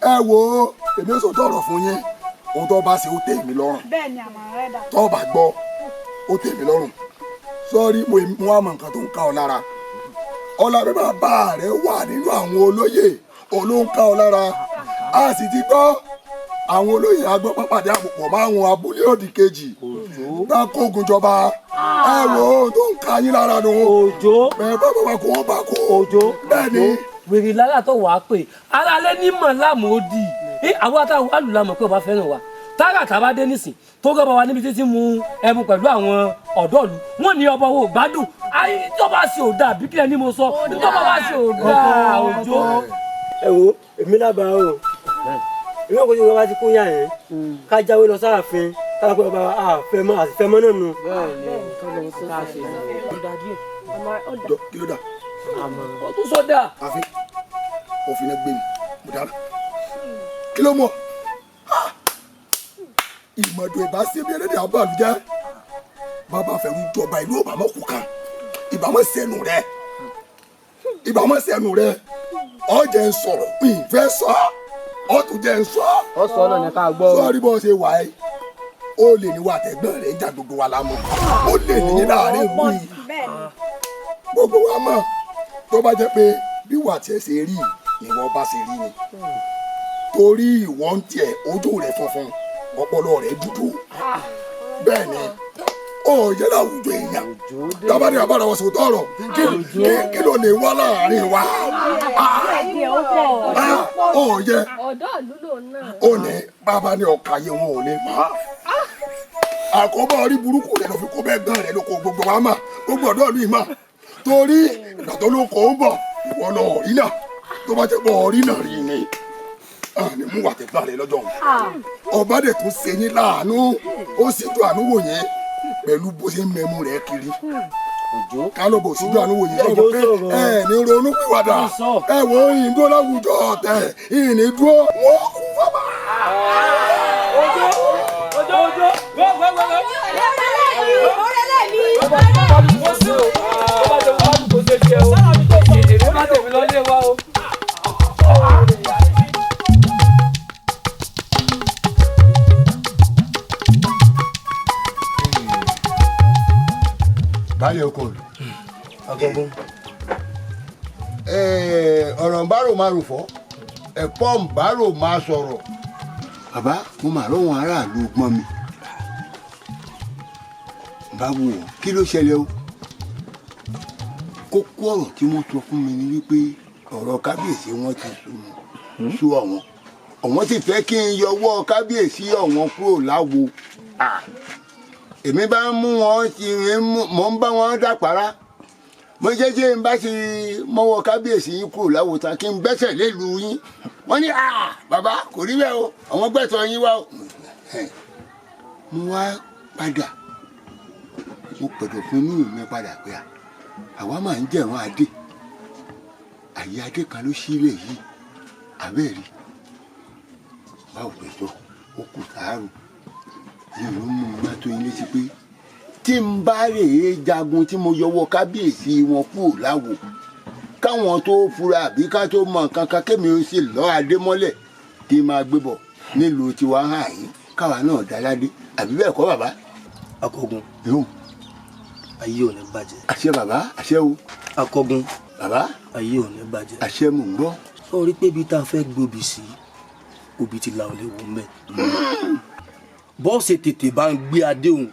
H: Ẹ wo, èmi ò sọ tọrọ fún yín, ohun tó bá ṣe ó tẹ́ mi lọ́rùn.
J: Bẹ́ẹ̀ ni àmọ̀ràn rẹ̀ dà.
H: Tó bá gbọ́, ó tẹ́ mi lọ́rùn. Sọ́ọ́rí, mo wá mọ nǹkan tó ń ká ọ lára. Ọlá bí bàbá rẹ wà nínú àwọn olóyè ló ń ká ọ lára. A sì ti gbọ́ àwọn olóyè agbọ́ pápádé àpòpọ̀ máwọn abúlé òdì kejì bá kógun jọba. Ẹ wo ohun tó ń ká yín lára nù.
G: Òjó.
H: Bẹ́ẹ̀ bá bàbá kó wọ́n bá kó.
G: Òjó.
H: Bẹ́ẹ̀ ni.
G: Wèrè lára tó wàá pè ara lé ní mọ̀ láàmú ó di àwọn àtàwọn alùlámọ̀ pé ọba fẹ́ràn wa tára tàbá dé nísìn tó gbọ́ bá wa níbi títí mu ẹmu pẹ̀lú àwọn ọ̀dọ́ ìlú wọn ní ọba wo gbádùn ayé tó bá ṣe ò dáa bí kílẹ̀ ni mo sọ tó bá ṣe ò dáa Òjó.
P: Ẹ wo, èmi lábàá o.
G: Èmi ò kò tí wọn bá ti kó yà yẹn ká jáwé lọ sáàfin ká lọ pé bàbá àfẹmọ àfẹmọ náà nù.
H: Jọ kí ló dà.
G: Ó tún sọ dà.
H: Àfi òfin náà gbé mi mo dára kí ló mọ̀ ìmọ̀dọ̀ ìbá sí ebi ẹlẹ́dẹ̀ abàlújẹ́ bàbá fẹ̀rù jọba ìlú òbámọ́ kù kan ìbámọ́ sẹ́nu rẹ̀ ìbámọ́ sẹ́nu rẹ̀ ọ̀jẹ̀ ń sọ̀rọ̀ ìfẹ́ sọ ọ̀tún jẹ́ ń sọ.
P: Ọ sọ náà ní ká gbọ́.
H: Sọ́ọ́rí bọ́ ṣe wà ẹ́ ó lè ní wà tẹ̀gbọ́n rẹ̀ ń jà gbogbo wa la mọ̀ ó lè ní láàrin ìlú yìí gbogbo wa mọ̀ tó bá jẹ́ pé bí wà tiẹ̀ ṣe rí ni wọ́n bá ṣe rí ni torí ìwọ ń tiẹ̀ ojú rẹ̀ funfun ọpọlọ rẹ̀ dúdú bẹ́ẹ̀ ni ọ̀yẹ́ láwùjọ èèyàn tábàdì àbára wọn sòtọ́ ọ̀rọ̀ kí ló lè wá láàrin wa ọ̀yẹ́ ó ní bàbá ní ọkà yẹ wọn ò lè má àkọ́bọ̀ orí burúkú rẹ̀ ló fi kó bẹ́ẹ̀ gbọ́n rẹ̀ ló kó gbogbo wa mà gbogbo ọ̀dọ́ ìlú yìí mà torí ìgbà tó ló kó ń bọ̀ ìwọ lọ ọ̀rí náà tó bá jẹ́ pọ̀ ọ̀rí náà rí ni ní mú wàtẹ́gbà rẹ lọ́jọ́ òun ọba dẹ̀ tún ṣe yín láàánú ó sì ju àánú wò yín pẹ̀lú bó ṣe ń mẹ́mú rẹ̀ kiri kálọ̀bọ̀ síjú àánú wò yín sọ̀rọ̀ pé ẹ ní ronú pìwàdà ẹ wò ó yìn dúró láwùjọ ọ̀tẹ̀ ìyìn dúró wọ́n kú fábà.
F: Ojo ojo ojo wọ́n wọ́n wọ́n. Èmi bá tèmi lọ lé wa o.
S: Baálé oko olù.
T: Agogun.
S: Ọ̀rọ̀ ń bárò máa rò fọ́ ẹ̀pọ̀ ń bárò máa sọ̀rọ̀. Bàbá mo máa rọ̀wọ̀n aráàlú gbọ́n mi. Bá wo kí ló ṣẹlẹ̀ o. Kókó ọ̀rọ̀ tí wọ́n sọ fún mi ni wípé ọ̀rọ̀ kábíyèsí wọn ti sú ọ̀wọ́n. Ọ̀wọ́n sì fẹ́ kí n yọwọ́ kábíyèsí ọ̀wọ́n kúrò láwo. Èmi bá ń mú wọn ti mò ń bá wọn dàpárá mo jẹ́ jẹ́ n bá ti mọ́wọ́ kábíyèsí yín kúrò láwòtán kí n gbẹ́sẹ̀ lélùú yín wọ́n ní bàbá kò rí bẹ́ẹ̀ o àwọn gbẹ̀tọ̀ yín wá o. Mo wá padà mo pẹ̀dọ̀ fún inú mi padà pé àwa máa ń jẹ̀rán adé àyè adé kan ló sílẹ̀ yìí àbẹ́ẹ̀rí báwo pẹ̀ tó ó kù sáárù yìí ló mú mi tó yín létí pé tí n bá rèé jagun tí mo yọwọ́ kábíyèsí wọn kúrò láwo káwọn tó fura àbí ká tó mọ nǹkan kan kémi ó sì lọ́ adé mọ́lẹ̀ kí n máa gbé bọ̀ nílùú tiwa hàn yín káwa náà dá ládé àbí bẹ́ẹ̀ kọ́ bàbá.
T: Akọgun.
S: Yóò.
T: Ayé ò ní bàjẹ́.
S: Àṣẹ bàbá àṣẹ o.
T: Akọgun.
S: Bàbá.
T: Ayé ò ní bàjẹ́.
S: Àṣẹ mò ń gbọ́.
T: Sọ rí pé ibi tá a fẹ́ gbòbì sí òbí ti la ò lè wò mẹ́. Bọ́ọ̀sì tètè bá ń gbé adé òun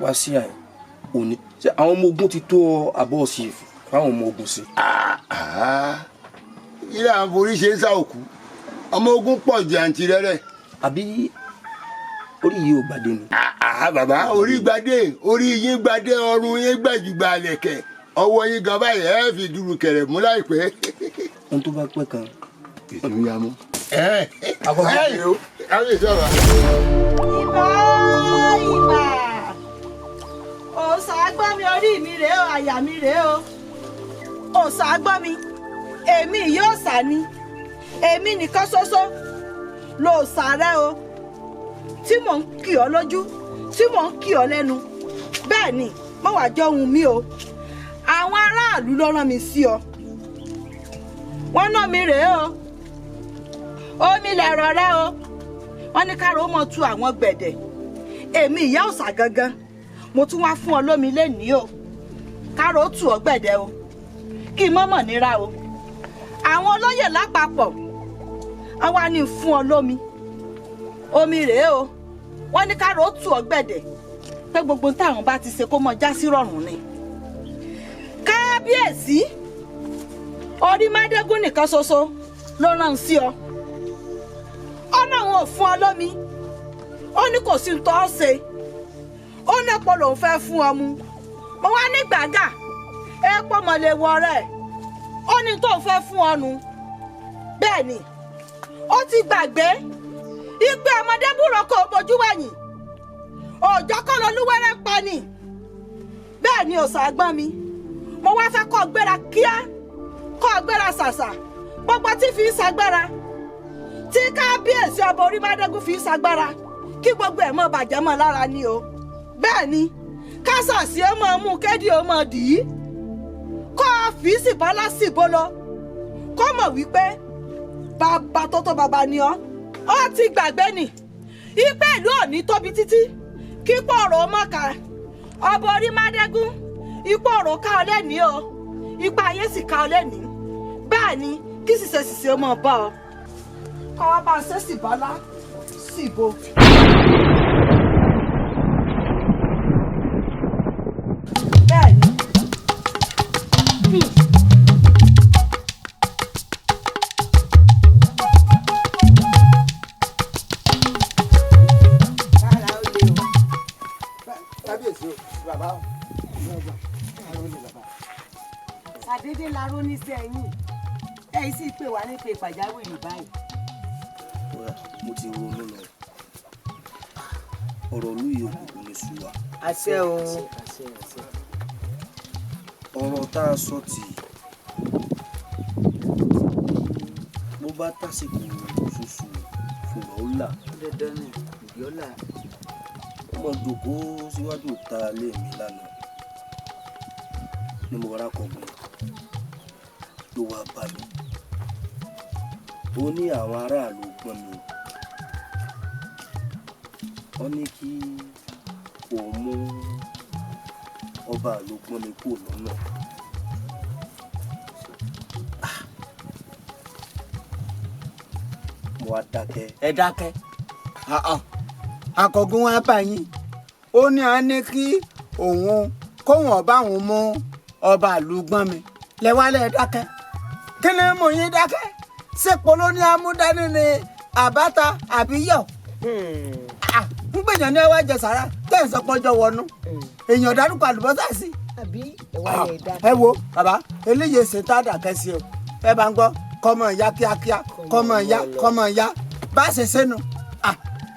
T: wá sí àyè òní ṣé àwọn ọmọ ogun ti tó àbọ̀ sí fáwọn ọmọ ogun sí.
S: Ilé àwọn forí ṣe ń sá òkú ọmọ ogun pọ̀ jàǹtìrẹrẹ.
T: Àbí orí yìí ò gbàdé ni.
S: Bàbá orí gbàdé orí yín gbàdé ọrùn yín gbàjùgbà lẹ̀kẹ̀ ọwọ́ yín gan báyìí ẹ fi dúró kẹrẹ̀ mú láìpẹ́.
T: Ohun tó bá pẹ́ kan.
S: Ètò ń yá mú. Ẹ ẹ kábíyèsí ọ̀rọ̀.
R: Ìbà ìbà òòṣà gbọ́ mi orí mi rèé o àyà mi rèé o òòṣà gbọ́ mi èmi yóò sà ni èmi nìkan ṣoṣo lòòṣà rẹ o tí mò ń kì ọ́ lójú tí mò ń kì ọ́ lẹ́nu bẹ́ẹ̀ ni mo wà jọ ohun mi o àwọn aráàlú ló rán mi sí ọ wọ́n ná mi rèé o omi lẹ̀rọ̀ rẹ o wọ́n ní káàró mọ̀ tu àwọn gbẹ̀dẹ̀ èmi ìyá òòṣà gangan mo tún wá fún ọ lómi lénìí o káàró tù ọ gbẹ̀dẹ̀ o kí n mọ̀mọ̀ nira o àwọn olóyè lápapọ̀ wọ́n wá ní fún ọ lómi omi rèé o wọ́n ní káàró tù ọ gbẹ̀dẹ̀ pé gbogbo táwọn bá ti ṣe kó mọ já sí rọrùn ni kábíyèsí orí mádégún nìkan ṣoṣo ló rán sí ọ ọ̀nà òun ò fún ọ lómi ó ní kò sí tó ọ ṣe ó ní epo lòun fẹ́ fún ọ mu mo wá ní gbàgà epo mọ̀lẹ́ wọ rẹ̀ ó ní tó fẹ́ fún ọ nu bẹ́ẹ̀ ni ó ti gbàgbé Ìpè ọmọdé búrò kò bójú wẹ̀yìn. Òòjọ́ kọ́ lolúwẹ́rẹ́ ń pa ni. Bẹ́ẹ̀ ni òòṣà àgbọ̀n mi. Mo wá fẹ́ kó gbéra kíá, kó gbéra ṣàṣà. Gbogbo tí fi ń ṣagbára, tí kábíyèsí ọba Orímádégún fi ń ṣagbára, kí gbogbo ẹ̀ mọ́ bàjẹ́ mọ́ lára ni o. Bẹ́ẹ̀ ni, kásàsì ó mọ̀ mú kéde ó mọ̀ dì í. Kó o fi síbọ́lá síbó lọ. Kó mọ̀ wípé bàbá tó tó bàbá ni ọ́. Ó ti gbàgbé nì. Ipé ìlú òní tóbi títí. Kí pòrò mọ́ ká. Ọba Orímádégún, ipò òrò ká ọ lẹ́nìí o. Ipa ayé sì ká ọ lẹ́nìí. Bẹ́ẹ̀ ni, kí ṣìṣe ṣìṣe ó mọ̀ bá ọ. Kọ́ wá bá ṣe síbọ́lá síbó. Bẹ́ẹ̀ ni.
C: Kábíyèsí o, bàbá o.
P: Ṣàdédé la ró níṣẹ́ yín, ẹ yìí sì pè wá ní pé pàjáwìrì báyìí.
T: Mo ti ronú lọ, ọ̀rọ̀ ìlú yìí òkùnkùn ní sú wa.
P: Àṣẹ o.
T: Ọ̀rọ̀ tá a sọ tì bó bá tásìkò ṣoṣù fùgbọ́n ó là.
P: Dandan ni ìyọ́là.
T: Ó mọ̀ jòkó síwájú ìta ilé mi lánàá ni mo rà kọ̀ọ̀gbìn ló wá bá mi. Ó ní àwọn aráàlú gbọ́n mi, wọ́n ní kí òun mú ọba àlọ́ gbọ́n mi kúrò lọ́nà. Mo wá dákẹ́.
E: Ẹ dákẹ́. Akọ̀gùn wa bá yín, ó ní a ní kí òun kóun ọba òun mú ọba ìlú gbọ́n mi lẹ́wálẹ̀ dákẹ́. Kí ni mò ń yín dákẹ́? Ṣé polo ní amúdání ni àbáta àbí yọ̀? Ń gbèyàn ní ẹwà jẹ sàrà tẹ̀ ń sọpọ́jọ́ wọnú èèyàn dárúkọ àlùbọ́sà sí. Ẹ wo bàbá, eléyìí ṣe tá a dàkẹ́ sí o. Ẹ bá ń gbọ́ kọ́mọ ìyá kíákíá, kọ́mọ ìyá, kọ́mọ ìyá bá ṣe sẹ́nu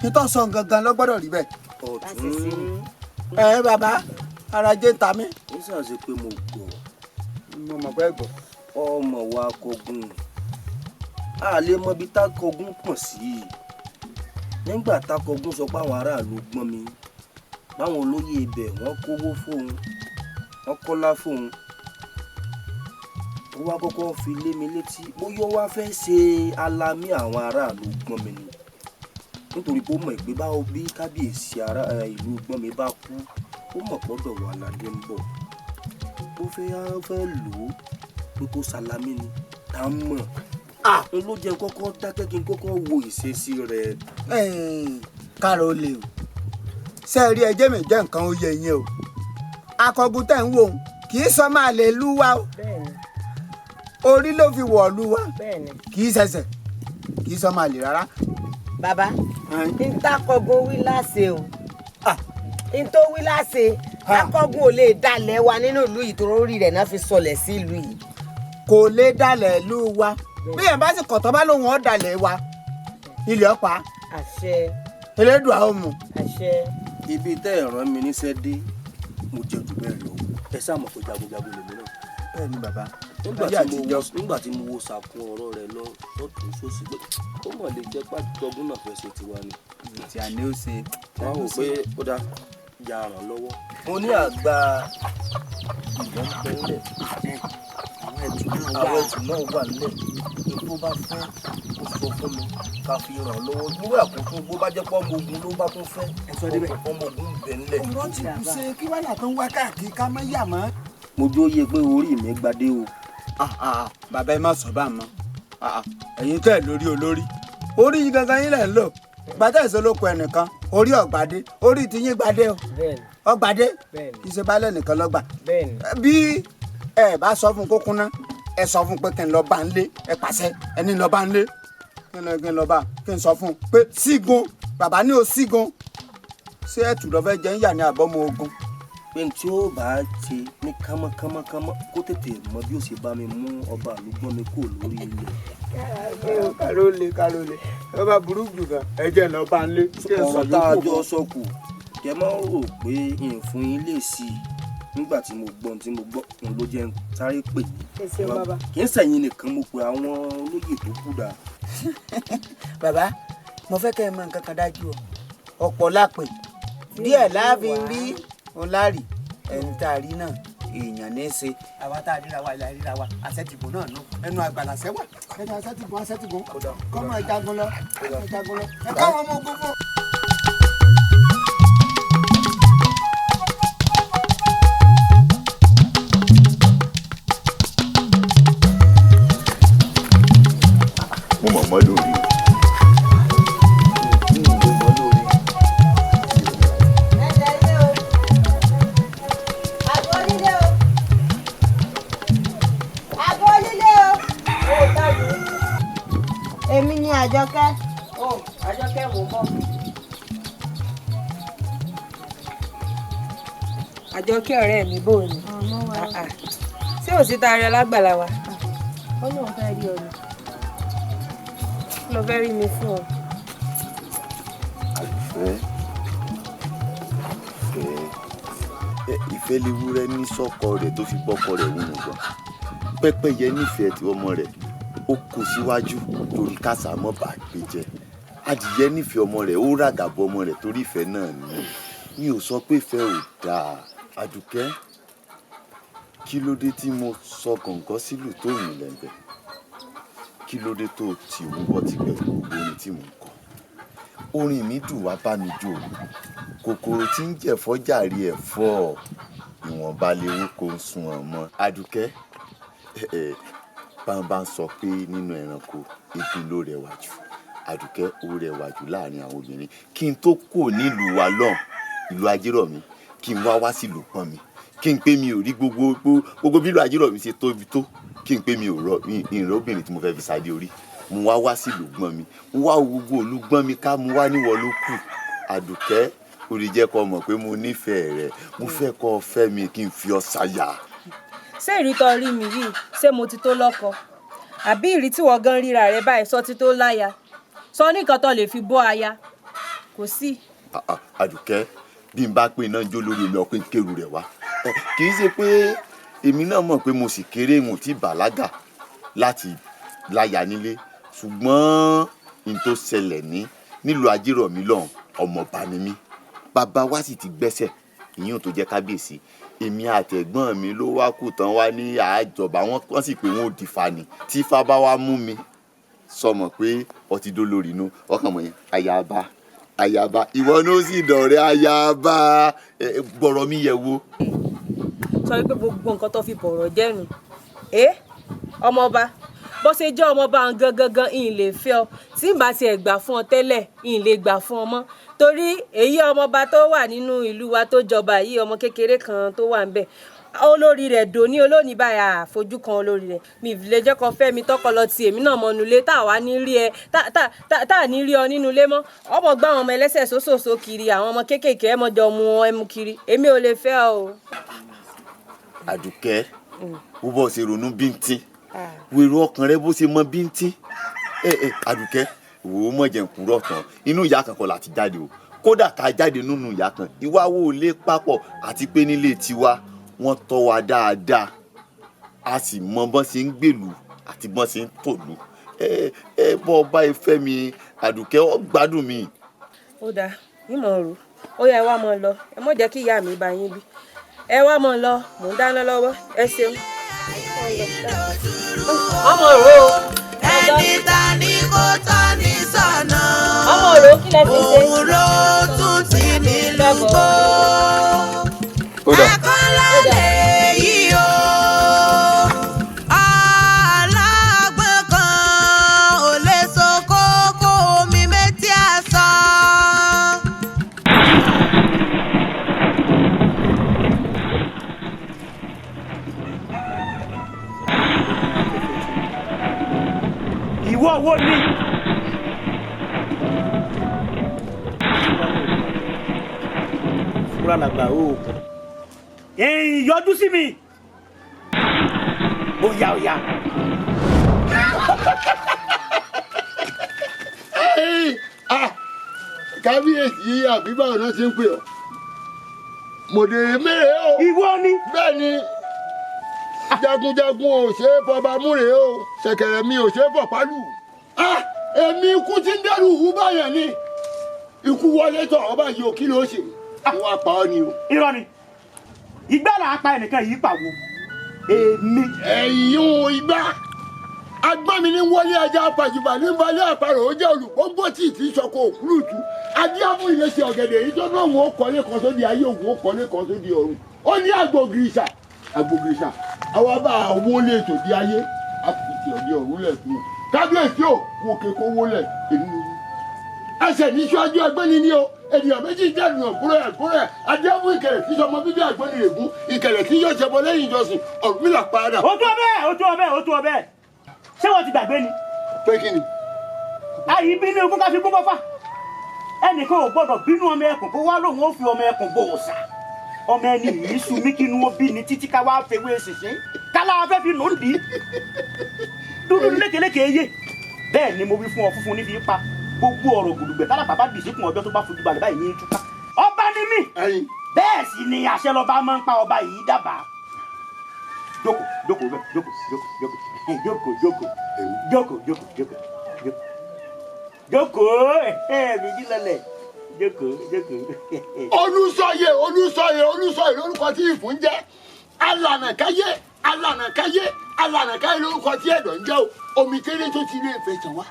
E: nítọ́ sọ gangan ló gbọ́dọ̀ rí bẹ́ẹ̀.
T: Ọ̀tún.
E: Ẹ bàbá, ara jẹ́ ń ta mí.
T: Ó ṣàṣe pé mo gbọ́.
E: Mo mọ̀ pé gbọ́.
T: Ọmọ wa kọgun, a lè mọ ibi tákọgún pọ̀ sí i. Nígbà tákọgún sọ pé àwọn aráàlú gbọ́n mi, báwọn olóyè ibẹ̀ wọ́n kówó fóun, wọ́n kọ́lá fóun. Ó wá kọ́kọ́ fi lé mi létí bóyá ó wá fẹ́ ṣe alamí àwọn aráàlú gbọ́n mi ni, nítorí pé ó mọ̀ pé báwo bí kábíyèsí ará ìlú gbọ́n mi bá kú, ó mọ̀ pọ́dọ̀ wà ládé ń bọ̀. Ó fẹ́ lò ó pé kó salamí ni tá a mọ̀. N ló jẹ́ kọ́kọ́ dákẹ́ kí n kọ́kọ́ wo ìṣesí rẹ̀.
E: Káàró lè o, ṣé ẹ rí ẹjẹ́ mi jẹ́ nǹkan ó yẹ yín o. Akọgun tẹ̀ ń wò ó kì í sọ máa lè lú wa o, orí ló fi wọ̀ lú wa, kì í ṣẹ̀ṣẹ̀, kì í sọ máa lè rárá.
P: Bàbá, n takọgun wí láṣẹ o, n tó wí láṣẹ. Takọgun ò lè dalẹ̀ wa nínú ìlú yìí torí orí rẹ̀ náà fi sọlẹ̀ sí ìlú yìí.
E: Kò lè dalẹ̀ ìlú wa, bí yẹn bá sì kọ̀tọ́ bá lóun ọ̀ dalẹ̀ wa, ilẹ̀ ọ̀pá.
P: Àṣẹ.
E: Elédùà ó mú.
P: Àṣẹ.
T: Ibi tẹ́ ẹ̀ rán mi níṣẹ́ dé, mo jẹ jù bẹ́ẹ̀ lọ. Ẹ sáà mọ̀ pé jagunjagun lèmi náà.
E: Bẹ́ẹ̀ ni bàbá.
T: Nígbà tí mo wo sàkún ọ̀rọ̀ rẹ̀ lọ lọ́tún sósì pé ó mọ̀ lè jẹ́ pàtọ́gún náà fẹ́ ṣe tiwa ni.
E: Tí a ní ó ṣe.
T: Wọ́n wò pé ó dá ya ràn lọ́wọ́. Mo ní àgbà ìbọn bẹ́ẹ̀lẹ̀, àwọn ẹ̀tù náà wà nílẹ̀. Tó bá fẹ́ kó sọ fún mi ká fi ràn lọ́wọ́. Lórí àkókò bó bá jẹ́ pọ́ ọmọ ogun ló bá tún fẹ́, ọmọ ogun bẹ̀ ńlẹ̀.
E: Ọ̀rọ̀ ti kù ṣe kí wàhálà tó ń wá káàkiri ká má yà mọ́.
T: Mo jó yẹ pé orí mi gbadé o.
E: Bàbá ẹ má sọ bá mọ́, ẹ̀yin tẹ́ lórí olórí orí yín gangan yín lẹ̀ ń lò. Gbàtà ìṣolóko ẹnìkan orí ọ̀gbadé, orí ti yín gbadé o, ọ̀gbadé kì í ṣe baálé nìkan lọ́gbà. Bí ẹ bá sọ fún kó kúnná, ẹ sọ fún pé kí n lọ bá ń lé, ẹ pàṣẹ ẹni lọ bá ń lé, kí n lọ bá, kí n sọ fún pé sígun bàbá ní o sígun. Ṣé ẹtù lọ fẹ́ jẹ ń yà ní àbọ̀mọ ogun?
T: Pé n tí ó bá ṣe ní kánmọ́kánmọ́kánmọ́ kó tètè mọ bí ó ṣe bá mi mú ọba ìlú gbọ́n mi kúrò lórí ilẹ̀.
E: Kárólé kárólé ẹ bá burú jù gan ẹ jẹ́ lọ bá ń lé.
T: Ọ̀rọ̀ tá a jọ sọ kù kẹ mọ́ rò pé ìfún yín lè sí i nígbà tí mo gbọ́ tí mo gbọ́ òun ló jẹ́ sáré pè yín. Kì í ṣẹ̀yin nìkan mo pe àwọn olóyè tó kù dà.
U: Bàbá mo fẹ́ kẹ́ ẹ mọ nǹkan kan dájú o, ọ̀pọ̀ lápè díẹ̀ láàfin rí òun láàrí ẹni tá a rí náà èèyàn ní í ṣe.
E: Àwa tá a ríra wa ìlà ríra wa àṣẹ tìbò náà nù ẹnu àgbàlá sẹ́wà.
C: Ẹnu àṣẹ tìbò àṣẹ tìbò kọ́ máa jagun lọ ẹ káwọn ọmọ ogun fún.
O: Mo mọ̀ mọ́ lórí.
P: Èmi ni Àjọkẹ́.
V: Ó Àjọkẹ́ mò ń bọ̀. Àjọkẹ́ ọ̀rẹ́ mi bò ní. Ṣé ò sí taari alágbàlá wa?
N: Ó lóun fẹ́ rí ọ ni.
V: Kí ló fẹ́ rí mi fún ọ?
O: Àlùfẹ́ ìfẹ́ lewúrẹ́ ní sọ́kọ rẹ̀ tó fi bọ́kọ rẹ̀ wúnu gan. Pẹ́pẹ́yẹ nífẹ̀ẹ́ ti ọmọ rẹ̀ ó kó síwájú torí kásá mọ́ bá gbé jẹ. Adìyẹ nífẹ̀ẹ́ ọmọ rẹ̀ ó ràgàbọ̀ ọmọ rẹ̀ torí ìfẹ́ náà ni. Mi ò sọ pé ìfẹ́ ò dáa. Àdùkẹ́, kí ló dé tí mo sọ gọ̀ǹgọ́ sílùú tó rìn lẹ́ńbẹ̀? Kí ló dé tó tì mú bọ́ ti pẹ̀lú gbogbo orin tí mò ń kọ? Orin mi dùn wá bá mi jó. Kòkòrò tí ń jẹ̀fọ́ jàre ẹ̀fọ́ ìwọ̀nba lewú kò ń sun ọmọ. Àdùkẹ́, bàbá ń sọ pé nínú ẹranko ebi ló rẹwà jù. Àdùkẹ́ ó rẹwà jù láàrin àwọn obìnrin. Kí n tó kò nílùú wa lọ́hùn, ìlú Ajérọ̀mí, kí n wá wá sílùú Pọ́nmi. Kí n pé mi ò rí gbogbo bí ìlú Ajérọ̀mí ṣe tóbi tó. Kí n pé mi ò rọ ìrìn obìnrin tí mo fẹ́ fi ṣadé orí. Mo wá wá sílùú Gbọ́nmi. Mo wá gbogbo ìlú Gbọ́nmi ká mo wá níwọ̀ ló kù. Àdùkẹ́, ó lè jẹ́ kó mọ̀ pé mo nífẹ̀ẹ́ rẹ̀. Mo fẹ́ kó fẹ́ mi kí n fi ọ ṣaya.
N: Ṣé ìrí tó rí mi yìí ṣé mo ti tó lọ́kọ? Àbí ìrí tí wọ́n gan ríra rẹ báyìí sọ ti tó láya? Sọ ní nǹkan tó lè fi bọ́ aya? Kò sí.
O: Àdùkẹ́, bí n bá pé iná jó lórí omi ọpẹ́ kéru rẹ̀ wá. Kì í ṣe pé èmi náà mọ̀ pé mo sì kéré ìwọ̀n tí bàlágà láti láya nílé. Ṣùgbọ́n n tó ṣẹlẹ̀ ní nílùú Ajérọ̀mí lọ́hùn, ọmọọba ni mí. Bàbá wa sì ti gbẹ́sẹ̀, ìyẹn tó jẹ́ kábíyèsí. Èmi àtẹ̀gbọ́n mi ló wá kù tán wá ní àjọba, wọ́n sì pé wọ́n ò dìfà ni. Tí ifá bá wá mú mi, sọmọ pé ọtí dó lórí inú, ọkàn mọ̀ yẹn, ayaba, ayaba, ìwọ ní ó sì dọ̀rẹ́ ayaba, gbọ̀rọ̀ mi yẹ̀ wo.
N: Sọ wípé gbogbo nǹkan tó fi bọ̀rọ̀ jẹ́ nù. Ọmọọba, bó ṣe jẹ́ ọmọọba gangan ìyìn lè fẹ́ ọ. Tí n bá tiẹ̀ gbà fún ọ tẹ́lẹ̀, ìyìn lè gbà fún ọ mọ́. Torí èyí ọmọọba tó wà nínú ìlú wa tó jọba yìí, ọmọ kékeré kan tó wà ńbẹ̀. Olórí rẹ̀ dò ní olónìí báyìí, àfojú kan olórí rẹ̀. Mi lè jẹ́ kó fẹ́ mi tọkọ lọ ti èmi náà mọ́nu ilé tá wà ní rí ẹ, tá ní rí ọ nínú ilé mọ́. Ọmọ gbá àwọn ọmọ ẹlẹ́sẹ̀ sósòsò kiri, àwọn ọmọ kéékèèké ẹ mọ́ jọ mu ẹmu kiri. Èmi ò lè fẹ́ ọ o.
O: Àdùkẹ́, bó bọ́ ṣe ronú bíntín, wèrò ọkàn rẹ bó ṣe mọ bíntín. Àdùkẹ́, wò ó mọ̀ jẹ́ nkúrọ̀ tán, inú ìyá kan kọ́ láti jáde o. Kódà ká jáde nínú ìyá kan, ìwà wo lè papọ̀ àti pé nílé tiwa wọ́n tọ́ wa dáadáa. A sì mọ bọ́n ṣe ń gbèlú àti bọ́n ṣe ń tòlú. Bọ́ ọba ìfẹ́ mi, Àdùkẹ́, ó gbádùn mi.
N: Ó dáa, ìmọ̀ rò. Ó yá ẹ wá mọ́ lọ, ẹ mọ̀ jẹ́ kí ìyá mi bá yín bí. Ẹ wá mọ́ lọ, mò ń dáná lọ́wọ́, ẹ ṣeun. Ọmọ rò ó.
W: Ẹni ta ni kò tọ́ ni sọ̀nà.
N: Ọmọ rò ó kí lẹ ti ṣe.
W: Òun ló tún ti ní lùgbò. Ẹ̀kọ́ ńlá lèyí o. Alágbọ̀n kan ò lè so kókó omi méjì àṣọ.
B: Ìwọ wo ni? Fúra làgbà oògùn. Ẹ̀yin yọjú sí mi. Ó yá, ó yá.
S: Kábíyèsí, àbí báwo náà ṣe ń pè ọ́? Mòdèrè mèrè o.
B: Ìwọ ni.
S: Bẹ́ẹ̀ ni, jagunjagun ò ṣe é fọba múre o, ṣẹ̀kẹ̀rẹ̀ mi ò ṣe é fọ̀pálù. Èmi ikú ti ń dẹ́rù ìhú báyẹn ni. Ikú wọlé tọ̀ ọba yìí o, kí ló ṣe? Mo wá pa ọ́ ni o.
B: Irọ́ ni, ìgbà là á pa ẹnìkan yìí pàwọ́ èmi.
S: Ẹ̀yin ò igbá agbọ́n mi ní wọlé ajá pàjùbà ní balẹ̀ àparò, ó jẹ́ olùgbòǹgbò tí ì ti sọkò òkúrùtù adíáfún ìrẹsì ọ̀gẹ̀dẹ̀ èyí tó náà wọ́n kọ́lé kan sódi ayé, òun ó kọ́lé kan sódi ọ̀run. Ó ní àgbògìrìṣà àgbògìrìṣà àwa bá owó lè tò di ayé àfìtì ọ̀dẹ ọ̀run lẹ̀ fún un. Kábíyèsí ò wò ké kó wó lẹ̀ èmi ni ẹsẹ̀ ní síwájú ẹgbẹ́ ni ní o. Ènìyàn méjì jẹ́nu òkúrẹ́ ẹ̀kúrẹ́ adíáfún ìkẹlẹ̀ tí sọmọ bíbí àgbọ̀nì règún ìkẹlẹ̀ tí yóò ṣẹbọ lẹ́yìn ìjọsìn Ọ̀rúnmìlà padà.
B: Ó tó bẹ́ẹ̀, ó tó bẹ́ẹ̀, ó tó bẹ́ẹ̀. Ṣé wọ́n ti gbàgbé ni?
S: Pé kí ni?
B: Àyè bínú ikú ká fi kún bọ́fà. Ẹnìkan ò gbọ́dọ̀ bínú ọmọ ẹkùn kó wá lóun ó fi ọmọ ẹkùn bò òòsà. Ọmọ ẹni yìí sun mí kínú ó bí ni títí ká wá fewé ṣìṣe. Kálá afẹ́ fi nù ń dì í. Dúdú lékeleke yé. Bẹ́ẹ̀ ni mo wí fún ọ, funfun ní fi pa. Gbogbo ọ̀rọ̀ gùdùgbẹ̀ tára bàbá dì síkùn ọjọ́ tó bá fojú balẹ̀ báyìí ní túká. Ọba ni mí. Bẹ́ẹ̀ sì ni àṣẹ lọ́ba máa ń pa ọba yìí dábàá. Jókòó, jókòó bẹ́ẹ̀, jókòó, jókòó, jókòó, jókòó, jókòó, jókòó, jókòó, jókòó, jókòó, méjì lọlẹ̀, jókòó, jókòó.
S: Olùsọyè, Olùsọyè, Olùsọyè lórúkọ tí ìfún jẹ́. Alànàkáyé, alànàkáyé, alànàkáyé lórúkọ tí ẹ̀dọ̀ ń jẹ́ o. Omi kéré tó ti ilé ìfẹ́ tàn wá,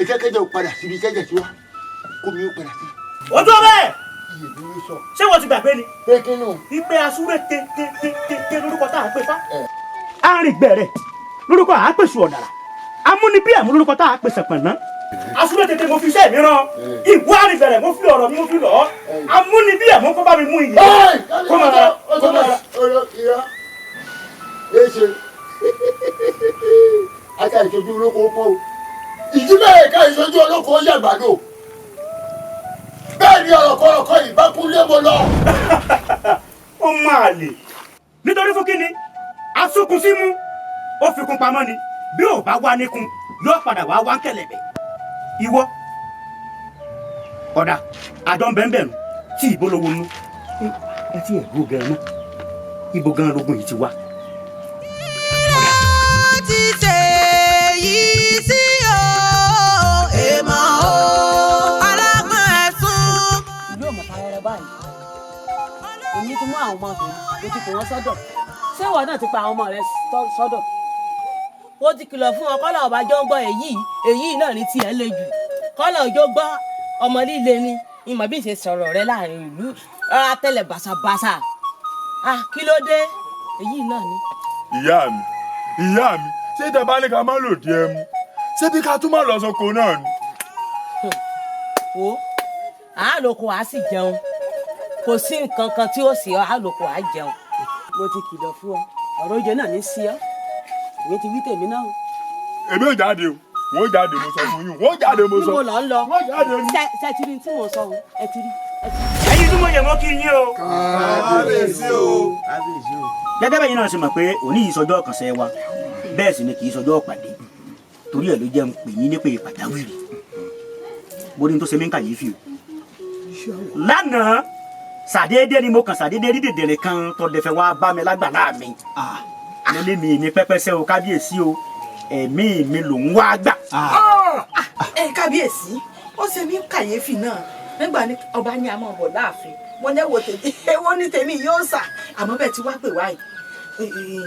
S: ìkẹ́kẹ́jẹ́ ò padà síbi jẹ́jẹ́ sí wa, kómi ó padà sí.
B: Ó tó bẹ́ẹ̀. Ṣé wọ́n ti gbàgbé ni?
S: Pé kí nù?
B: Ìpè asúré te te te te te lórúkọ tá à ń pè fá. Arìngbẹ̀rẹ̀ lórúkọ à ń pèsè ọ̀dàrà. Amúnibíẹ̀mú lórúkọ tá à ń pè sẹ̀pẹ̀ná. Asúré tètè mo fi iṣẹ́ mi rán. Ìwọ arìngbẹ̀rẹ̀ mo fi ọ̀rọ̀ mi mo fi lọ̀. Amúnibíẹ̀mú kó bá mi mú iyì. Kó máa ra, kó máa ra.
S: Èṣe aka ìṣojú olóko pọ̀ o. Ìdílé ẹ̀ka ìṣojú olóko yàgbàdo. Bẹ́ẹ̀ ni ọ̀rọ̀kọ̀rọ̀kọ̀ ìbákúnlé mo lọ.
B: Ó máa lè. Nítorí fún kíni? Asúnkun sí mú. Ó fi kún pamọ́ ni. Bí ò bá wá níkun, yóò padà wá wá kẹ̀lẹ̀bẹ̀. Ìwọ. Ọ̀dà, àjọ ń bẹ́ẹ̀ bẹ́ẹ̀ nù tí ìbò lówó nú. Ẹ ti ẹ̀rú gan-an náà. Ibo gan-an lógun yìí ti wá.
W: Ti ṣe yìí sí o, èèmọ̀ o, alágbọ̀n ẹ̀sùn.
A: Ìlú ọmọ parẹ́rẹ́ báyìí, èmi ti mú àwọn ọmọ tèmi, mo ti pè wọ́n sọ́dọ̀. Ṣé ìwọ náà ti pa àwọn ọmọ rẹ sọ́dọ̀?
L: Ó ti kìlọ̀ fún wọn, kọ́lá ọba jọ ń gbọ́ èyí, èyí náà ní tiẹ̀ le jù. Kọ́lá òjò gbọ́ ọmọ líle ni ìmọ̀ bí ṣe sọ̀rọ̀ rẹ láàrin ìlú rárá tẹ́lẹ̀ bàṣàbàṣà. Kí ló dé? Èyí náà ni.
H: Ìyá mi, ìyá mi, ṣé tẹ bá ní ká má lòdì ẹmu, ṣé bí ká tún má lọ sóko náà ni?
L: Wo, àálòkò á sì jẹun, kò sí nǹkan kan tí ó sì ọ, àálòkò á jẹun.
A: Mo ti kìlọ̀ fún ọ, ọ̀rọ̀ oúnjẹ náà ní sí ọ, ìwé ti wí tèmi náà.
H: Èmi ò jáde o, wọ́n jáde mo sọ fún yín, wọ́n jáde mo sọ.
L: Níbo lọ ń lọ?
H: Wọ́n jáde ni.
L: Ṣé ti rí tí mò ń sọ o? Ẹ ti rí.
B: Ẹ̀yin tí mo yẹ mọ́ kí yín o.
H: Kábíyèsí o.
B: Kábíyèsí o. Gẹ́gẹ́ bẹ́ẹ̀ yín náà ṣe mọ̀ pé òní yìí sọjọ́ ọ̀kànṣẹ́ wa, bẹ́ẹ̀ sì ni kì í sọjọ́ ọ̀pàdé, torí ẹ̀ ló jẹ́ ń pè yín nípe pàjáwìrì. Mo ní tó ṣe mí ń kàyéfì o. Lánàá sàdédé ni mo kàn sàdédé rí dèdèrè kan tọdẹfẹ wá bá mi lágbàlá mi. Mo lé mi ní pẹ́pẹ́sẹ́ o, kábíyèsí o, ẹ̀mí mi lòún wá gbà.
R: Ẹ kábíyèsí, ó ṣe mí ń kàyéfì náà nígbà ní ọba ní a máa bọ̀ láàfin. Mo ní èwo tèmi, èwo ní tèmi yóò sà, àmọ́ bẹ́ẹ̀ ti wá pè wá yìí,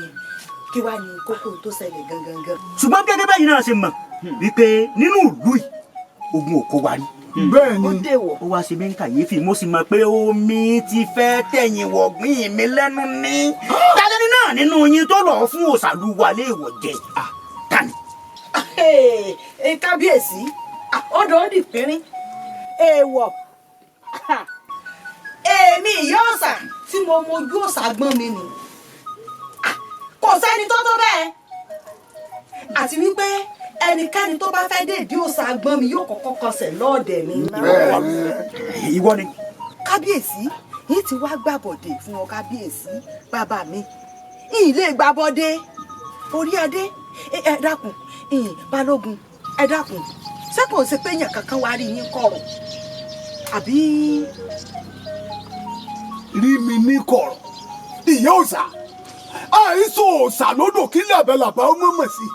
R: kí wá ní kókó tó ṣẹlẹ̀ gangan gan.
B: Ṣùgbọ́n gẹ́gẹ́ bẹ́ẹ̀ yìí náà ṣe mọ̀ wípé nínú ìlú yìí ogun ò kó wa rí.
H: Bẹ́ẹ̀ni.
R: Ó dèwọ̀.
B: Ó wá ṣe mí ń kàyéfì, mo sì mọ̀ pé omi ti fẹ́ tẹ̀yìn wọ̀gbìn mi lẹ́nu ní. Tálẹ́ni náà nínú yín tó lọ fún òṣàlùwà léèwọ̀ jẹ. Tani.
R: Kábíyèsí, ọ̀dọ̀ ó di pínrín. Èèwọ̀. Èmi ìyá ọ̀sà tí mo mojú ọ̀sà gbọ́n mi nù. Kò sẹ́ni tó tó bẹ́ẹ̀. Àti wípé ẹnikẹ́ni tó bá fẹ́ dé ìdí òòṣà gbọ́n mi yóò kọ́kọ́ kọsẹ̀ lọ́ọ̀dẹ̀ mi.
B: Ìwọ ni.
R: Kábíyèsí, Yìí ti wá gbàbọ̀dé fún ọ kábíyèsí bàbá mi. Ìyìn lè gbàbọ̀dé orí adé. Ẹ dákun balógun, ẹ dákun, ṣé kò ṣe pé èèyàn kankan wá rí yín kọ̀rọ̀ àbí.
H: Rí mi ní kọ̀rọ̀ ìyá òòṣà, àìsàn òòṣà lódò kí làbẹ́làbá ó mọ̀mọ̀ sí.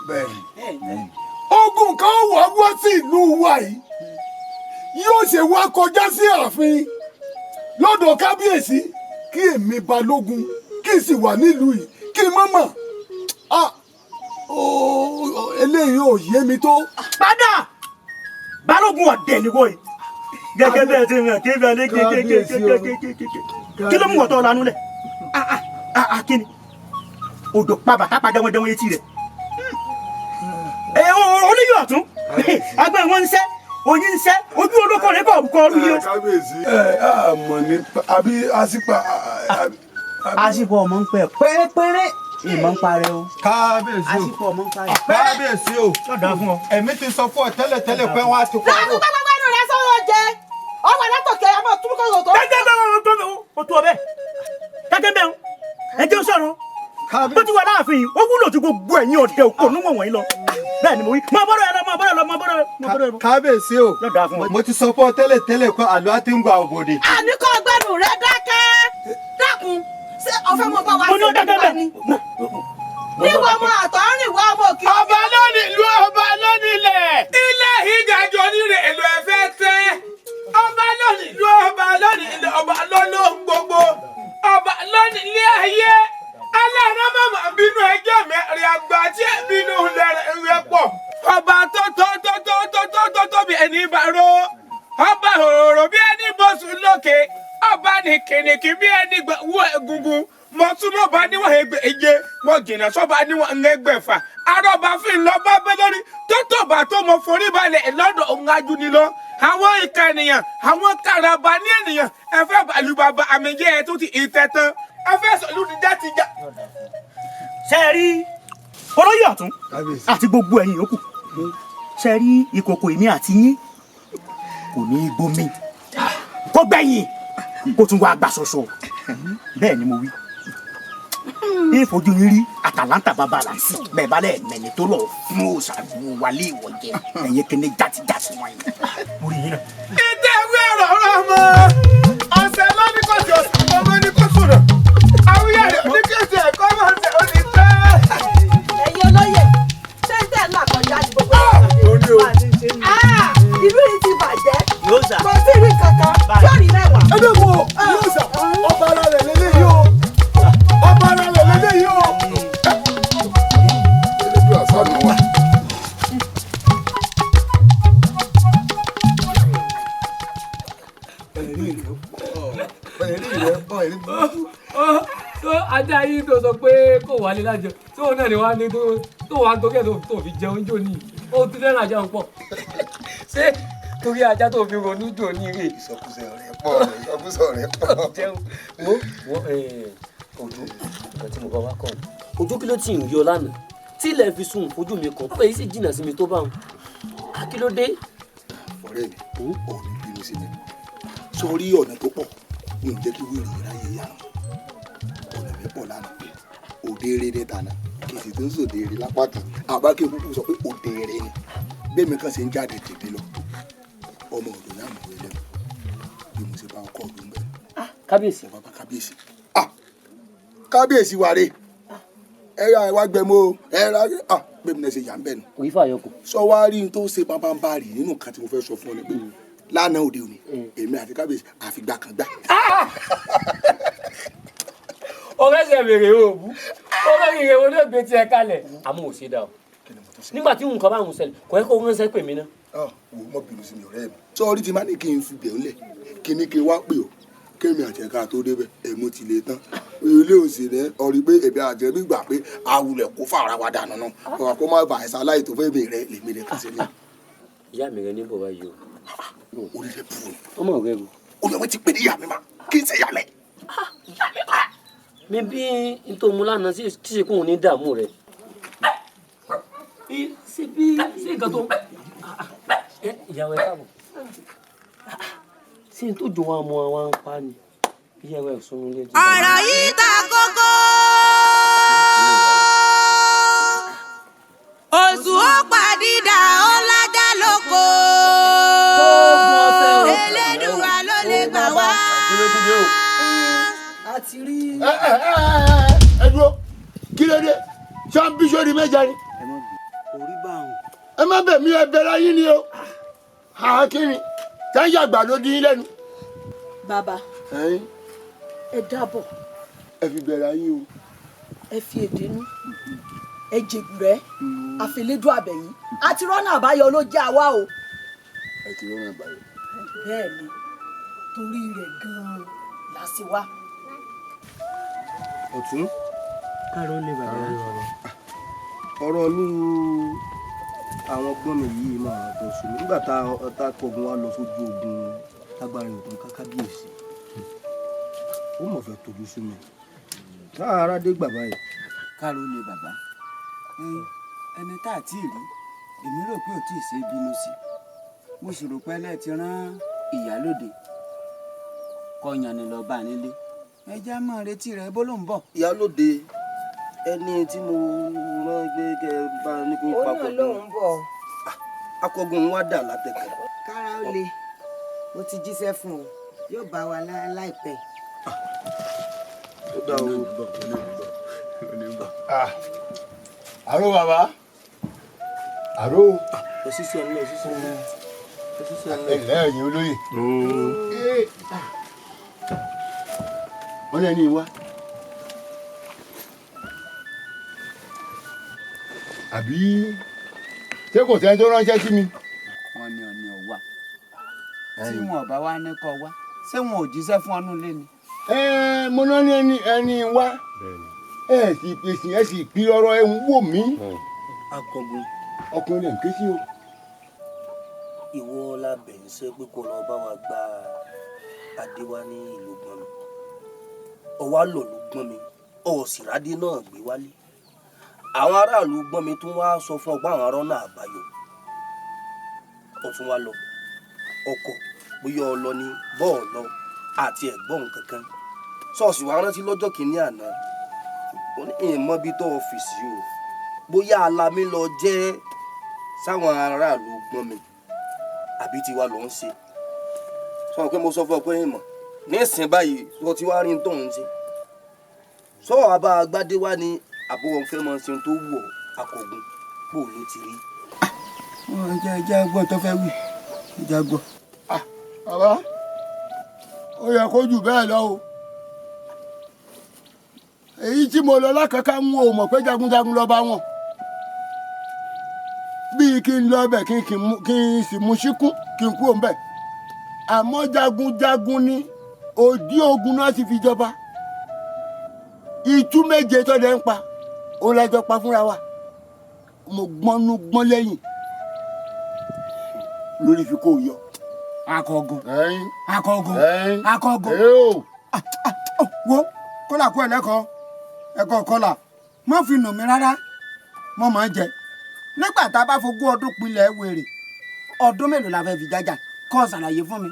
H: Ogun kan wà wá sí ìlú wa yìí, yóò ṣe wá kọjá sí ààfin lọ́dọ̀ kábíyèsí kí èmi balógun kí n sì wà nílùú yìí kí n mọ̀mọ̀. Eléyìí ò yé mi tó.
B: Padà balógun ọ̀dẹ̀ ni wọ́n yìí gẹ́gẹ́ bẹ́ẹ̀ ti rìn kí bẹ́ẹ̀ lé kékékékékékéké kí ló mú ọ̀tọ̀ lanú lẹ̀? Kí ni odò pa bàtà pa dẹ́wọ́n etí rẹ̀? Oníyọ̀ ọ̀tún agbẹ́ wọn ń sẹ́ oyin ń sẹ́ ojú olóko rẹ̀ kọ̀ kọ́ ọdún yìí.
H: Kábíyèsí ẹ á mọ̀ ní àbí àsìpà.
D: Àsìpà ọmọ ń pẹ́ pérépéré ìmọ̀ ń parẹ́ o.
E: Kábíyèsí o,
D: àsìpà ọmọ ń parẹ́.
E: Kábíyèsí o, ẹ̀mí ti sọ fún ọ tẹ́lẹ̀tẹ́lẹ̀ pé wọ́n á ti kọ́.
I: Láàbù gbogbo ẹnu rẹ sọ̀rọ̀ jẹ ọwọ́ alátọ̀kẹ́ ọmọ túrúkọ̀ tó.
B: Gẹ́gẹ́ bẹ́ẹ̀ o tó ọ bẹ́ẹ̀ gẹ́gẹ́ bẹ́ẹ̀ ẹ jẹ́ sọ̀rọ̀ bó ti wà láàfin ó wúlò tí gbogbo ẹ̀yin ọ̀dẹ òkò níwọ̀n wọ̀nyí lọ bẹ́ẹ̀ ni mo wí máa bọ́rọ̀ ẹ lọ máa bọ́rọ̀ lọ máa bọ́rọ̀ lọ.
E: Kábíyèsí o, mo ti sọ fún ọ tẹ́lẹ̀tẹ́lẹ̀ pé àlọ́ á ti ń gba òbòdì.
I: Àníkọ́ ọgbẹ́nu rẹ dákẹ́ dákun, ṣé ọ̀fẹ́ mo bá wa
B: ṣe nípa
I: ni. Níwọ̀ ọmọ àtọ̀rìn wọ ọmọ òkè.
F: Ọba lónìí ìlú, ọba lónìí ilẹ̀. Ilé ìdájọ́ nílé èlò ẹ̀fẹ́ tẹ́. Ọba lónìí ìlú, ọba lónìí ilẹ̀, ọba lọ́lọ́ gbogbo. Ọba lónìí ilé ayé. Aláàrá màmá bínú ẹjọ́ mẹ́rin àgbà tí ẹ̀ bínú rẹ̀ pọ̀. Ọba tó tó tó tó tó tó tó tó bí ẹni bá ró. Ọba òróró bí ẹni bọ́sùn lókè. Ọba ní kìnìkì bí ẹni wọ egungun. Mo súnmọ́ bá níwọ̀n ẹgbẹ̀je, mo jìnnà sọ́ba níwọ̀n ẹgbẹ̀fà. Arọ́ba fi ń lọ bá bẹ́ lórí tó tó bá tó mo forí balẹ̀ lọ́dọ̀ òun ajúni lọ. Àwọn ìka ènìyàn, àwọn karaba ní ènìyàn, ẹ fẹ́ bàlúbàbà àmì jẹ́ ẹ tó ti ìtẹ̀ tán. Ẹ fẹ́ sọ̀lú ti já ti já.
B: Ṣé ẹ rí olóyè ọ̀tún àti gbogbo ẹ̀yin yòókù? Ṣé ẹ rí ìkòkò èmi àti yín kò ní í gbomi kó gbẹ̀yìn kó tún wá gbà ṣoṣo. Bẹ́ẹ̀ ni mo wí. Ìfojú yín rí Àtàlántà bàbá làǹsì bẹ́ẹ̀ bá lẹ̀ mẹ́ni tó lọ fún òòṣà wálé ìwọ̀ jẹ ẹ̀yìn kíní játijàti wọ̀nyí. Mo rí yín náà.
F: Ìtẹ̀wé ọ̀rọ̀ ọ̀rọ̀ mọ́ ọ̀sẹ̀ lọ́ní kò sí ọ̀sẹ̀ ọmọ ní kò sọ̀rọ̀ àwíyá rẹ̀ ní kí ẹsẹ̀ ẹ̀kọ́ máa ń tẹ̀ ó ní tẹ́.
I: Ẹ̀yin olóyè, ṣé ń tẹ̀ náà kọjá ní gbogbo ìlú yìí ti bàjẹ́, kò sí ìrí kankan tí ò rí mẹ́wàá.
H: Ẹ bẹ́ẹ̀ wo yóò sà ọba ara rẹ̀ lélẹ́yìí o, ọba ara rẹ̀ lélẹ́yìí o. Elédùn àṣà mi wà.
G: Tó ajá yìí tó sọ pé kò wálé lájọ tó náà ni wàá ní tó wàá torí ẹ̀ tó fi jẹun jò ní ó tún fẹ́ràn ajá pọ̀. Ṣé torí ajá tó fi ronú jò ní rè.
S: Ìsọkúsọ rẹ pọ̀, ìsọkúsọ rẹ pọ̀.
G: Jẹun wo wo ojú nǹkan tí mo bá wá kàn ojú kí ló ti ń yọ lánàá tí ilẹ̀ fi sùn ojú mi kàn pé èyí sì jìnnà sí mi tó bá wọn kí ló dé.
H: Ọ̀rẹ́ mi ò ní bínú sí mi sórí ọ̀nà tó pọ̀ mi ò jẹ́ kí wíìrì ráyè yára ọ̀nà mi pọ̀ lánàá òde eré ní tànà kì í sì tún sòde eré lápá kan àbá kí n kúkú sọ pé òde eré ni bẹ́ẹ̀ mi kàn ṣe ń jáde tèmi lọ ọmọ ọ̀dọ̀ náà mọ̀ wẹ́lẹ́ bí mo ṣe bá ọkọ̀ ọdún bẹ́ẹ̀.
G: Kábíyèsí.
H: Bàbá kábíyèsí. Kábíyèsí wà rè ẹ ra ẹ wá gbẹmọ o ẹ ra bẹ́ẹ̀ mi náà ṣe yà ń bẹ̀ nù.
G: Òyì fàyọkù.
H: Sọ wá rí n tó ṣe bábánbárì nínú nǹkan tí mo fẹ́ sọ fún ọ ni pé lánàá òde òní èmi àti kábíyèsí àfìgbà kan gbà.
G: Ọ̀rẹ́ ṣe bèrè òòbù ọ̀rẹ́ rẹ̀ wo ló gbé tiẹ̀ kalẹ̀ àmọ́ ò ṣe dà o nígbà tí nǹkan bá ń ṣẹlẹ̀ kò yẹ kó ránṣẹ́ pè mí náà.
H: Wò ó mọ bínú sí mi ọ̀rẹ́ mi sọrí ti má ní kí n fi bẹ̀ ńlẹ̀ kí ní kí n wá pè ọ́ kémi àti ẹ̀ka tó débẹ̀ ẹ̀mú ti lè tán ilé òsì rẹ ọ̀rí pé èmi àti ẹ̀mí gbà pé awulẹ̀ kó fara wa dànù náà ọ̀rọ̀ kó má bàa ẹ̀sà láì tó fẹ́ mi rẹ lèmi rẹ kàn sí ní.
G: Ìyá mi rẹ ní bọ̀ báyìí o.
H: Orí rẹ burú ni.
G: Ọmọ rẹ o.
H: Olùwẹ̀ wọn ti pè ní ìyá mi ma kí n ṣe ìyá mi.
G: Mi bí n tó mu lánàá sí ṣe kóun ní dààmú rẹ. Ṣé bí ṣé nǹkan tó ìyàwó ẹ káàbọ̀. Ṣé n tó jọ wa mọ àwọn apá ni.
W: Ọ̀rọ̀ yìí ta kókó. Oṣù ó padìdà ó lájà lóko. Elédùwà ló lè gbà wá.
I: A ti rí.
S: Ẹ dúró, kí ló dé? Ṣé ń bí sórí mẹ́ja ni? Ẹ má bẹ̀ mí, ẹ bẹ̀rẹ̀ ayé ni o. Àkínni táyà àgbà ló dín lẹ́nu.
I: Bàbá, ẹ dábọ̀.
S: Ẹ fi bẹ̀rẹ̀ ayé o.
I: Ẹ fi èdè nú, ẹ jègùrẹ́, àfẹlẹ́dùn àbẹ̀yìn àti rọ́nà àbáyọ ló jẹ́ àwa o.
S: Ẹ ti rọ́nà àbáyọ.
I: Bẹ́ẹ̀ ni, torí rẹ̀ gan-an la ṣe wá.
T: Ọ̀tún.
D: Káró lè bàbá.
T: Ọ̀rọ̀ olú àwọn gbọ́n mi yìí máa tó sùn mí nígbà tá a kọ̀ọ̀gùn wa lọ sójú ogun lágbára ètò ká kábíyèsí ó mọ̀ fẹ́ tójú sú mi láàárọ̀ adé gbà báyìí.
U: Káró lè bàbá, ẹni tá a ti rí èmi rò pé ò tí ì ṣe bínú sí, mo sì rò pé ẹlẹ́ẹ̀ ti rán ìyálóde kọyàn ni lọ́ọ́ bá nílé, ẹ já mọ́ retí rẹ bó ló ń bọ̀.
T: Ìyálóde ẹni tí mo rán gbé kẹ bá ní kó
P: Òun náà
T: papọ̀
P: lòun bọ̀.
T: Akọgun wa dà látẹ̀kọ̀.
P: Kára ó le, mo ti jíṣẹ́ fún un, yóò bá wa láìpẹ́.
T: Ó dà o.
S: Àró bàbá, àró.
T: Ẹ sísẹ ńlẹ, ẹ sísẹ ńlẹ, ẹ sísẹ ńlẹ.
S: Ẹ ǹlẹ́ ẹ̀yin olóyè. Wọ́n lẹ́ni wá. Àbí ṣé kò sẹ́ni tó ránṣẹ́ sí mi?
U: Wọ́n ní ọ̀ní ọ̀wá tí wọn ò bá wá ní kọ wá, ṣé wọn ò jíṣẹ́ fún ọdún lé ni.
S: Ẹ mo náà ní ẹni ẹni wá, ẹ sì pèsè, ẹ sì pín ọ̀rọ̀, ẹ ń wò mí.
T: Akọgun.
S: Ọkùnrin lè ń ké sí o.
T: Ìwọ la bẹ̀ ń sẹ́ pé kó lọ bá wa gba adé wá ní ìlú Gbọ́nmi. Ọwá lọ ló Gbọ́nmi, ọ̀sìrádé náà gbé wálé. Àwọn aráàlú Gbọ́nmi tún wá sọ fún ọgbà àwọn ará náà àbáyọ. Ọ̀tún wa lọ, ọkọ̀ bóyá ọlọ ni bọ́ọ̀ lọ àti ẹ̀gbọ́n kankan. Ṣọ́ọ̀ṣì wa rántí lọ́jọ́ kìíní àná. Ó ní ìmọ̀ bí tó ọ́fíìsì o. Bóyá Alámí lọ jẹ́ sáwọn aráàlú Gbọ́nmi àbí tiwa ló ń ṣe. Sọ pé mo sọ fún ọ pé ìmọ̀ nísìnyí báyìí sọ ti wá rí n tó ń ṣe. Sọ àbá agbádé wá ní àbúrò fẹ́ mọ ṣe tó wù ọ́ Akọgun bó ló ti rí.
U: Wọ́n jẹ́ ẹjẹ́ gbọ́ tó fẹ́ wí, ẹjẹ́ gbọ́.
S: Bàbá, ó yẹ kó jù bẹ́ẹ̀ lọ o. Èyí tí mo lọ lákàkà ń wò mọ̀ pé jagunjagun lọ bá wọn. Bíi kí n lọ bẹ̀ kí n sì mú síkún kí n kúrò ńbẹ̀. Àmọ́ jagunjagun ni òdí ogun náà sì fi jọba. Itú méje tó dẹ̀ ń pa, ó lẹ́jọ́ pa fúnra wa. Mo gbọ́nú gbọ́n lẹ́yìn lórí fi kó yọ.
U: Akọgun. Akọgun. Akọgun.
K: Wo kọ́là kú ẹlẹ́kọ̀ọ́ ẹ̀kọ́ kọ́là má fi nù mí rárá, mo máa ń jẹ. Nígbà tá a bá fogún ọdún pilẹ̀ wèrè, ọdún mélòó la fẹ́ fi jájà? Kọ́ ṣàlàyé fún mi.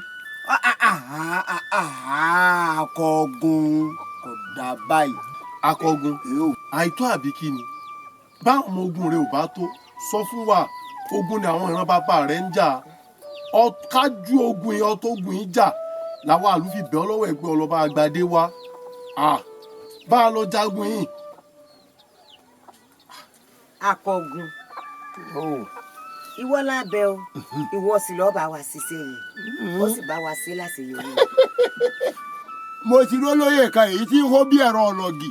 K: Akọgun kò dà báyìí.
M: Akọgun, àìtó àbí kí ni? Báwọn ọmọ ogun rẹ ò bá tó, sọ fún wa, ogun ni àwọn ìran bàbá rẹ ń jà. Kájú ogun yẹn ọtọ́gun yìí jà làwọn àlù fi bẹ̀ ọ́ lọ́wọ́ ẹgbẹ́ ọlọ́ba àgbàdé wa. Bá a lọ jagun yìí.
P: Akọgun, ìwọ lábẹ́ o, ìwọ sì lọ́ọ́ bá wa ṣiṣẹ́ yìí, ó sì bá wa ṣe láṣeyọrí.
S: Mo ti rí olóyè kan èyí tí ń hó bí ẹ̀rọ ọlọ́gì,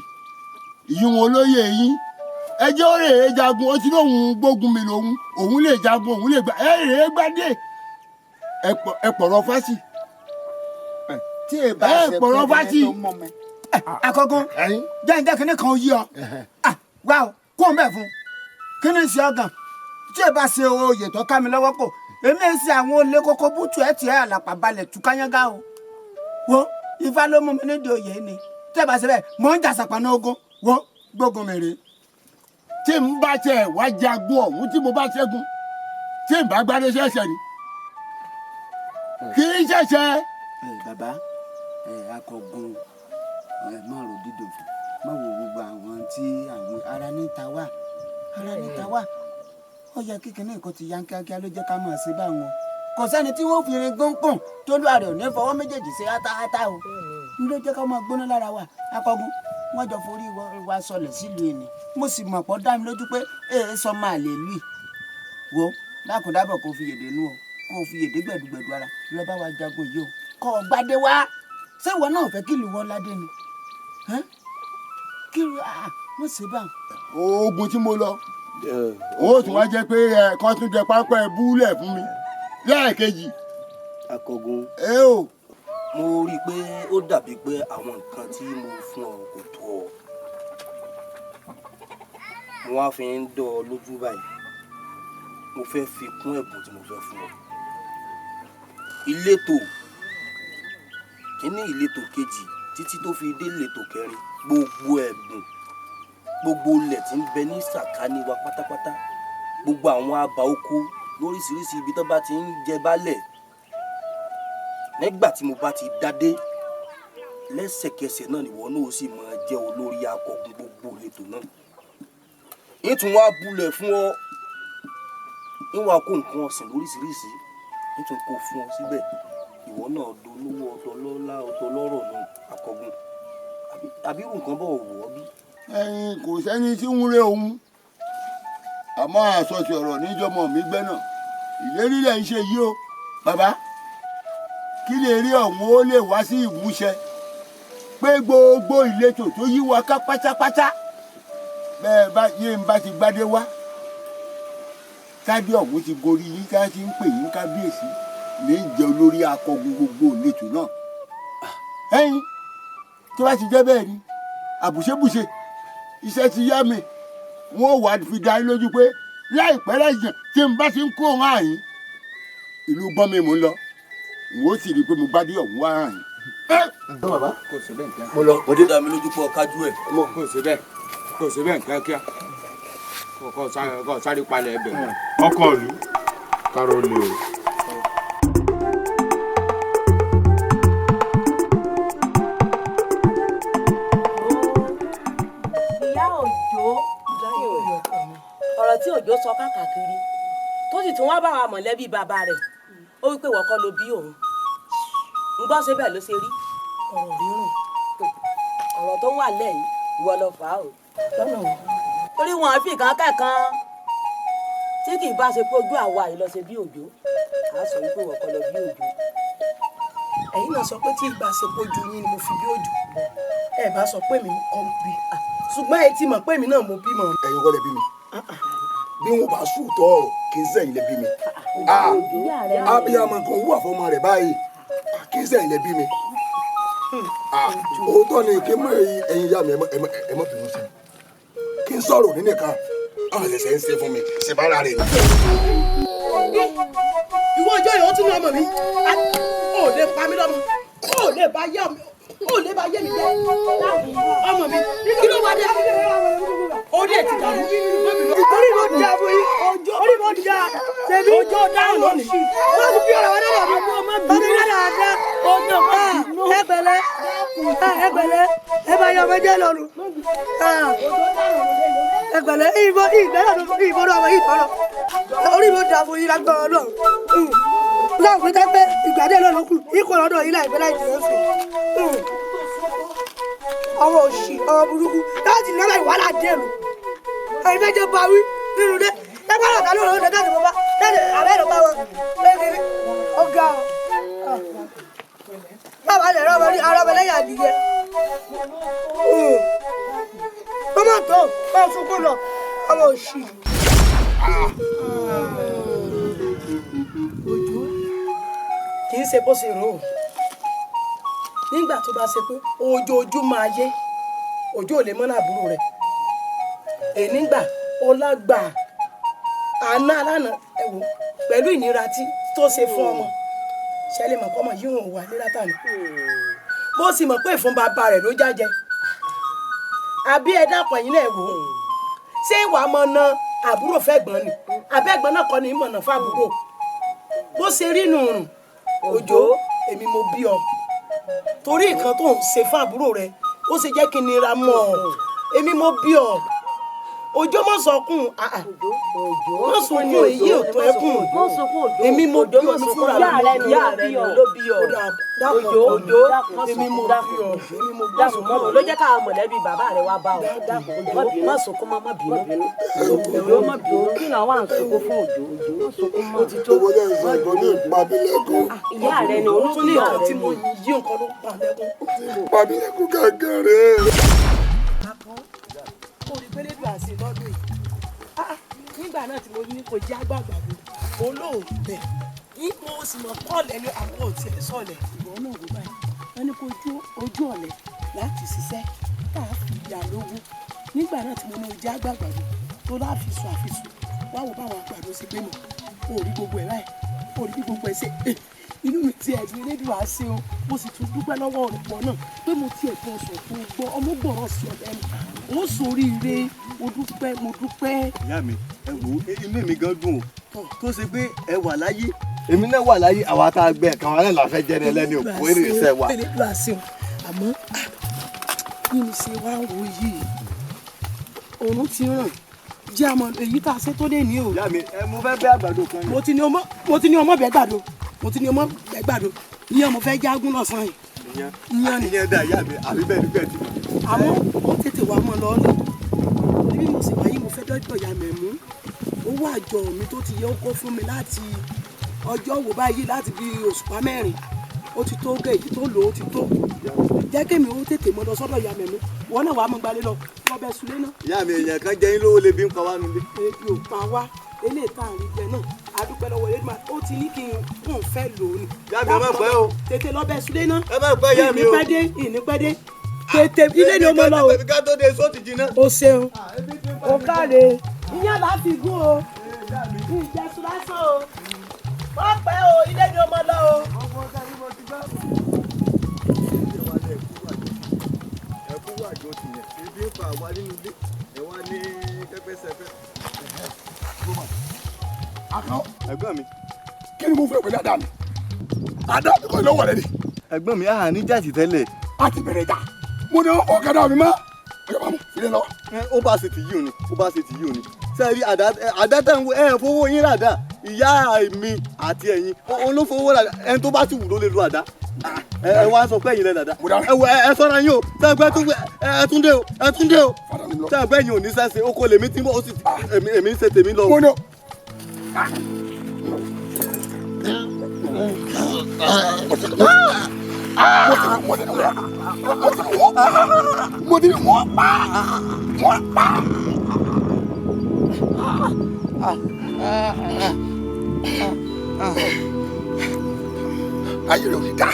S: ìyún olóyè yín. Ẹjọ́ rèé jagun, ó ti lóun gbógun mi lòun, òun lè jagun, òun lè gbà, ẹ rèé gbádé. Ẹ pọ̀rọ̀ fásì.
U: Tí ẹ bá ṣe
S: pọ̀rọ̀ fásì.
K: Akọgun, jẹ́ ǹjẹ́ kínní kan yí ọ. Wá o, kó ń bẹ̀ fún. Kínní ṣe ọ̀gàn. Tí ẹ bá ṣe oyè tó ká mi lọ́wọ́ kò, èmi ń ṣe àwọn olè kókó bútu ẹ̀ tiẹ̀ àlàpà balẹ̀ tú káyánká o. Wo Ifá ló mú mi nídìí oyè ni. Tí ẹ bá ṣe bẹ́ẹ̀, mò ń jà sàpàná ogun. Wo gbógun mi rèé.
S: Tí n bá tẹ wá jagun ọ̀hún tí mo bá ṣẹ́gun, tí n bá gbádé ṣẹ̀ṣẹ̀ ni. Kì í ṣẹ̀ṣẹ̀.
U: Bàbá, Ẹ akọgun, ẹ má ro dídùn fún, má wo gbogbo àwọn tí àwọn ara níta wà, ara níta wà. Ó yẹ kíkiní nǹkan ti yá kíákíá ló jẹ́ ká máa ṣe báwọn. Kò sẹ́ni tí wọ́n fi rin gbọ́ngbọ̀n tó lù àrẹ òní fọwọ́ méjèèjì ṣe átáátá o. N ló jẹ́ ká máa gbóná lára wa. Akọgun, wọ́n jọ forí wa sọlẹ̀ sílùú ẹni. Mo sì mọ̀ pọ̀ dá mi lójú pé èè sọ máa lè lù í. Wo dákúndábọ̀ kó fi yèdè nú o, kó fi yèdè gbẹ̀dùgbẹ̀dù ara lọ bá wa jagun yìí o. Kọ́ ọ gbadé wá. Ṣé ìwọ náà fẹ́ kí ìlú wọn ládé ni? Kí ló wọ́n ṣe bá.
S: Ogun tí mo lọ, ó tún wá jẹ́ pé ẹ̀ẹ̀kan tún jẹ pápá ẹ búlẹ̀ fún mi lẹ́ẹ̀kejì.
T: Akọgun,
S: ẹ o.
T: Mo rí i pé ó dàbí pé àwọn nǹkan tí mo fún ọ kò tó ọ. Mo wá fi ń dán ọ lójú báyìí. Mo fẹ́ fi kún ẹ̀bùn tí mo fẹ́ fún ọ. Ìletò kínní, ìletò kejì, títí tó fi dé ìletò kẹrin, gbogbo ẹ̀bùn, gbogbo ilẹ̀ tí ń bẹ ní sàkání wa pátápátá, gbogbo àwọn abà oko lóríṣiríṣi ibi tó bá ti ń jẹ baálẹ̀. Nígbà tí mo bá ti dádé, lẹ́sẹ̀kẹsẹ̀ náà nìwọ náà ó sì máa jẹ́ olórí akọgun gbogbo ìletò náà. Ìtún wa bulẹ̀ fún ọ, ìwà kó nǹkan ọ̀sìn lóríṣiríṣi, ìtún kó fún ọ síbẹ̀. Ìwọ náà dolówó, ọdọlọ́lá, ọdọlọ́rọ̀ náà akọgun. Àbí irú nǹkan bọ̀ wọ̀ ọ́ bí?
S: Ẹyin kò sẹ́ni tí ń ré òun, àmọ́ àsọtì ọ̀rọ̀ níjọmọ mi gbẹ́ náà. Ìlérí lẹ̀ ń ṣe yìí o bàbá, kí lè rí ọ̀hún ó lè wá sí ìmúṣẹ pé gbogbo ìletò tó yí wa ká pátápátá bẹ́ẹ̀ bá yé ń bá ti gbádé wá, tádé ọ̀hún ti gorí yín tá ti ń pè yín kábíyèsí ní jẹ́ olórí akọgun gbogbo ìletò náà. Ẹyin tó bá ti jẹ́ bẹ́ẹ̀ ni àbùṣebùṣe iṣẹ́ ti yá mi, wọ́n wà fi dá yín lójú pé láìpẹ́ láìjìn tí n bá ti ń kó òun àyín ìlú gbọ́n mi mò ń lọ, n ó sì rí i pé mo gbádé ọ̀hún wá àyín.
T: Bàbá
F: kò sí bẹ́ẹ̀ nǹkan.
T: Mo lọ. Mo dé dá mi lójú pọ̀ kájú ẹ̀.
F: Kò sí bẹ́ẹ̀, kò sí bẹ́ẹ̀ nǹkan kíá. Kò sáré palẹ̀ ẹbẹ̀.
M: Ọkọ ìlú káró lè o.
L: Ìyá Òjó, ọ̀rọ̀ tí Òjó sọ káàkiri tó sì tún wá bá wa mọ̀lẹ́bí bàbá rẹ̀, ó wí pé wọ́n kọ́ ló bí òun. Ń gbọ́ ṣe bẹ́ẹ̀ ló ṣe rí. Ọ̀rọ̀ rírùn, ọ̀rọ̀ tó wà lẹ́yìn ìwọ ló fà á o. Lọ́nà wo? Torí wọn àfi kan kẹ́kan tí kì í bá ṣe pé ojú àwa yìí lọ ṣe bí Òjó, á sọ wípé wọ́n kọ́ lọ bí Òjó.
I: Ẹ̀yin náà sọ pé tí ìbá ṣe pójú yín ni mo fi bí Òjó, ẹ bá sọ pé mi kọ́ bí, ṣùgbọ́n ẹ ti mọ̀ pé èmi náà mo bímọ.
H: Ẹ̀yin kọ́ lẹ bí mi, bí wọn bá sùtọ̀ ọ̀rọ̀ kì í sẹ́yìn lẹ bí mi. Abiyamọ kan wà fọmọ rẹ̀ báyìí, kì í sẹ́yìn lẹ bí mi. Òótọ́ ni kí mọ ẹ̀yin ìyá mi ẹ mọ bínú sí mi, kí n sọ̀rọ̀ ní nìkan àwọn ṣẹ̀ṣẹ̀ ń ṣe fún mi ṣe bára rẹ̀ ni.
I: Ìwọ ọjọ́ yìí ó tún ní ọmọ mi, ó lè pa mí lọ́mọ, ó lè bá yé mi, ó lè bá yé mi jẹ́ ọmọ mi, kí ló wá dé? Orí ẹ̀ ti dàrú. Orí mi ò dà fún yín, orí mi ò dà, ojú ọ̀daràn lónìí. Wọ́n ti fi ọ̀rọ̀ wọn dáadáa mi, wọ́n ti dáadáa. Ẹ pẹ̀lẹ́, ẹ pẹ̀lẹ́, ẹ bá yọ ọmọ jẹ́ lọ́rùn. Ẹ pẹ̀lẹ́, ìbọn ìbọn ọmọ yìí tọrọ. Orí mi ò dà fún yín lágbára Ọlọ́run. Láwọn fi tẹ́ pé ìgbà díẹ̀ lọ́nà kù, ikọ̀ lọ́dọ̀ yìí láìpẹ́ láì jìnnà sí. Ọmọ òṣì, ọmọ burúkú, láti náírà ìwàlá díẹ̀ nù. Ẹ̀yin fẹ́ jẹ́ bawí nínú ilé. Ẹgbẹ́ ọ̀tá ló lọ́dọ̀ láti bọ́ bá láti àbẹ́ lọ bá wọn. Lẹ́yìn ọ̀gá ọ̀. Bàbá lè rọ́ọ̀bẹ ní ara ọmọ lẹ́yìn àdìyẹ. Ọmọ tó máa sunkún lọ, ọmọ òṣì.
C: Òjó kì í ṣe bó ṣe rò ó. Nígbà tó bá ṣe pé ojoojúmọ́ ayé Òjó ò lè mọ́nà àbúrò rẹ̀. Ènígbà ọlágbà àná alánà ẹ wò pẹ̀lú ìnira tí tó ṣe fún ọmọ ṣẹlẹ̀ mọ̀ kọ́mọ yìí ò wà ní látàní. Bó sì mọ̀ pé ìfún bàbá rẹ̀ ló jájẹ. Àbí ẹ dápọ̀ ẹ̀yin náà wò ó. Ṣé ìwà mọ̀ na àbúrò fẹ́ gbọ́n ni? Àbẹ́gbọ́n náà kọ́ ni ìmọ̀nà fábúrò. Bó ṣe rí nù rùn Òjó èmi mo bí ọ. Torí nǹkan tó ń ṣe fún àbúrò rẹ ó ṣe jẹ́ kí n nira mọ́ ọ. Èmi mo bí ọ. Òjó mọ̀ sọkún, mọ̀ sunkún, èyí ò tó ẹkún. Èmi mo bí ọ fúnra mi.
A: Ìyá rẹ ló bí ọ. Òjó, Òjó,
C: èmi mo bí ọ. Èmi mo bí
A: dákun,
C: ọ.
A: ló jẹ́ káwọn mọ̀lẹ́bí bàbá rẹ wá bá ọ. Dákun, má sunkún mọ́, má bínú. Òjó, má bínú. Kí ni àwọn à ń sunkún fún Òjó? Òjó, má sunkún mọ́.
H: Owó náà sọ ìbọn ní ìpamílẹ́kùn.
A: Ìyá rẹ ni
C: Ó tún ní
A: ìyá
C: nǹkan
A: rẹ
C: tí
A: ni.
C: mo yí nǹkan ló pa lẹ́kún.
H: Ìpamílẹ́kùn gángan rẹ̀.
C: Kò rí pélédù àṣẹ lọ́dún yìí. Ah, nígbà náà tí mo ní kò jẹ́ àgbàgbàdo olóògbé ní mo sì mọ̀ kọ́ọ̀lẹ́ ní àwọn òtí ẹ̀ sọ̀lẹ̀. Ìwọ náà wò báyìí, wọ́n ní kó ojú ọ̀lẹ láti ṣiṣẹ́ tá a fi yà lówó. Nígbà náà tí mo ní ojú àgbàgbàdo tó láfisùn àfisùn wá wò báwọn àgbàdo ṣe gbé mọ̀, o rí gbogbo ẹ̀ báyìí, o rí bí gbogbo ẹ̀ ṣe. Inú mi ti ẹ̀dùn elédùn àṣẹ o, mo sì tún dúpẹ́ lọ́wọ́ ọ̀pọ̀ náà pé mo ti ẹ̀gbọ́n sọ̀ fún gbọ́ ọmọ gbọ̀rọ̀ sí ọ̀dẹ́ mi, ó soríire, mo dúpẹ́, mo dúpẹ́.
O: Ìyá mi, ẹ wò ó, inú mi gan dùn o tó ṣe pé ẹ wà láyé, èmi náà wà láyé, àwa tá a gbẹ kan wa náà la fẹ́ jẹ́ ní ẹlẹ́ni òkú èrè iṣẹ́ wa.
C: Elédùn àṣẹ o, àmọ́ bí mi ṣe wá ń wo yìí, òun ti ràn jẹ́ àmọ́ èyí tá a ṣe tó lé ní o.
O: Ìyá mi, ẹ mo fẹ́ bẹ́ àgbàdo kan ni.
C: Mo ti ní ọmọ bẹ́ẹ̀ gbàdo, mo ti ní ọmọ bẹ́ẹ̀ gbàdo, ìyẹn mo fẹ́ jágún lọ́sàn-án yìí.
O: Ìyẹn ìyẹn dà ìyá mi, àbí bẹ́ẹ̀ ni bẹ́ẹ̀ ti.
C: Àmọ́ ó tètè wá mọ́ lọ́ọ́lẹ̀ bí mo sì wáyé, mo fẹ́ dọ́jọ́ ìyá mẹ̀mú owó àjọ mi tó ti yẹ ó kó fún mi láti ọjọ́ wo báyìí, láti bí òṣùpá 4, ó ti tó gẹ̀, èyí tó lò ó ti tó. Jẹ́ kémi ó tètè mọ́ lọ sọ́dọ̀ ìyá mẹ̀mú, wọn náà wàá mọ́ gbalé lọ lọ́bẹ̀ sulé náà.
O: Ìyá mi, èèyàn kan jẹ́ yín lówó lè bí ń pa wá nulẹ̀.
C: Ebi ò pa wá, eléyìí tá à ń rí jẹ náà, a dúpẹ́ lọ́wọ́ Elédùmarè, ó ti ní kí n kún fẹ́ lò ó ni.
O: Ìyá mi, ẹ má pẹ́ o.
C: Tètè lọ́bẹ̀ sulé náà.
O: Ẹ má pẹ́ ìyá mi o.
C: Ìní pẹ́ dé, ìní pẹ́ dé. Tètè ilé ni o mọ lọ o.
O: Ká tó dé sóòtì jiná.
C: O ṣeun. O káre. Iyán là á fi gún o. Ìjẹsùn lásán o. Má pẹ́ o, ilé ni o mọ lọ o.
O: Ẹ kú wà jọ tìyẹn, ebi ń pa àwa nínú ilé, ẹ wá ní pẹ́pẹ́sẹpẹ́.
H: Àkàn.
O: Ẹ̀gbọ́n mi.
H: Kí ni mo fẹ́ pẹ̀lú àdá mi? Àdá mi kò lọ́wọ́ rẹ ni.
O: Ẹ̀gbọ́n mi, a ní jáde tẹ́lẹ̀.
H: A ti bẹ̀rẹ̀ ìjà. Mo ní ọ̀kadà mi mọ́. Ọjọ́ bá mú ilé lọ.
O: Ó bá ṣe tìyí òní, ó bá ṣe tìyí òní. Sẹ́ẹ̀rí àdá tẹ̀ ń wo ẹ̀ fowó yín ràdá. Ìyá mi àti ẹ̀yin, òun ló fowó ràdá. Ẹni tó bá sì wù ló lè lo àdá. Ẹ wá sọ pé ẹ̀yin lẹ dàda. Ẹ wọ ẹ sọ́ra yín o. Sẹ́ẹ̀gbẹ́ tún ẹ tún dé o, ẹ tún dé o. Sẹ́ẹ̀gbẹ́ yín ò ní sẹ́sẹ̀, oko lèmi tí ó sì èmi ń ṣe tèmi lọ.
H: Mo ní mo ti wọ́n pa wọ́n pa. Ayé rẹ̀ ò ní dá.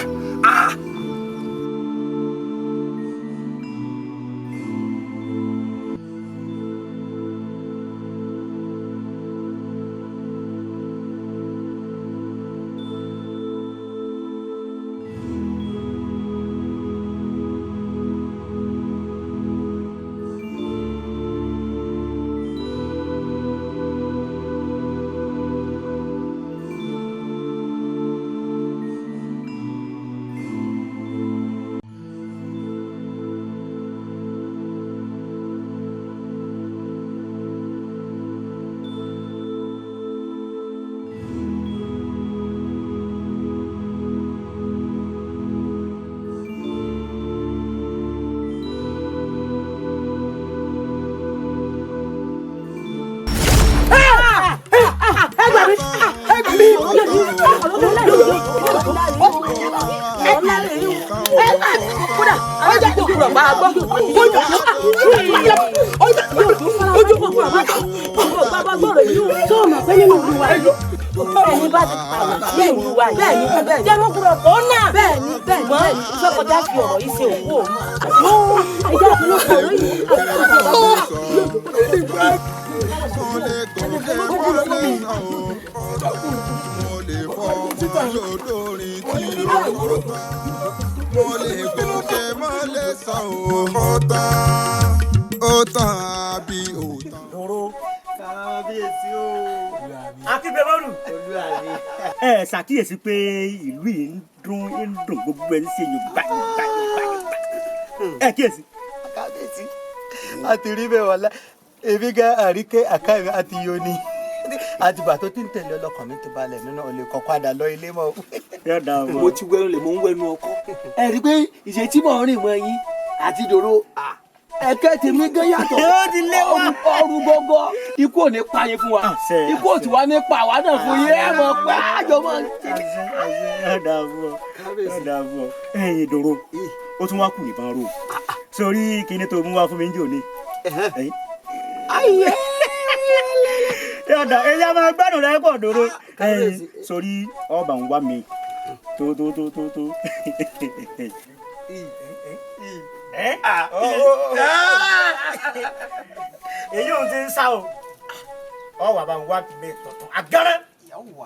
L: Ẹni bá ti pààyàn ní ìlú wa yìí jẹ́ wọ́n kúrò kó náà bẹ́ẹ̀ ni bẹ́ẹ̀ ni fẹ́ kọjá fi ọ̀rọ̀ yìí ṣe òkú òun. Ẹjẹ́ àfọlọ́pọ̀ ọ̀rọ̀ yìí
J: Mo lè gòkè, mo lè sọ ó tán, ó tán bí ó tán.
D: Kábíyèsí o.
B: Akígbẹ́mọ́rù. Ẹ ṣàkíyèsí pé ìlú yìí ń dùn. dún ń dùn gbogbo ẹ̀ ń ṣe yùn gbà gbà gbà gbà. Ẹ kíyèsí.
E: Kábíyèsí, a ti rí bẹ́ẹ̀ wọlé èmi gan àríkẹ́ àkáìmí àti yoni àtìgbà tó ti ń tẹ̀lé ọlọ́kàn mi ti balẹ̀ nínú olè kọ́ padà lọ ilé mọ́.
I: Mo ti wẹnu lè mo ń wẹnu ọkọ ẹ rí i pé ìṣe tí mò ń rìn mọ́ yín àti dòrò ẹ̀kẹ́ tèmi gan yàtọ̀ ọrù gbogbo ikú ò ní pa yín fún wa, ikú ò tí wá ní pa àwa náà fún yín, ẹ mọ̀ pé àjọ mọ̀.
B: Yọ̀dà fún ọ ẹ̀yin dòrò, ó tún wá kù níbọn rò sórí kíní tó mú wá fún mi ń jò ní. Yọ̀dà èyí a máa gbádùn rẹ pọ̀ dòrò sórí ọba ń wá mi tó tó tó tó tó. Èyí ò ti ń sá o, ọ wà bá ń wá mi tuntun agẹ́rẹ́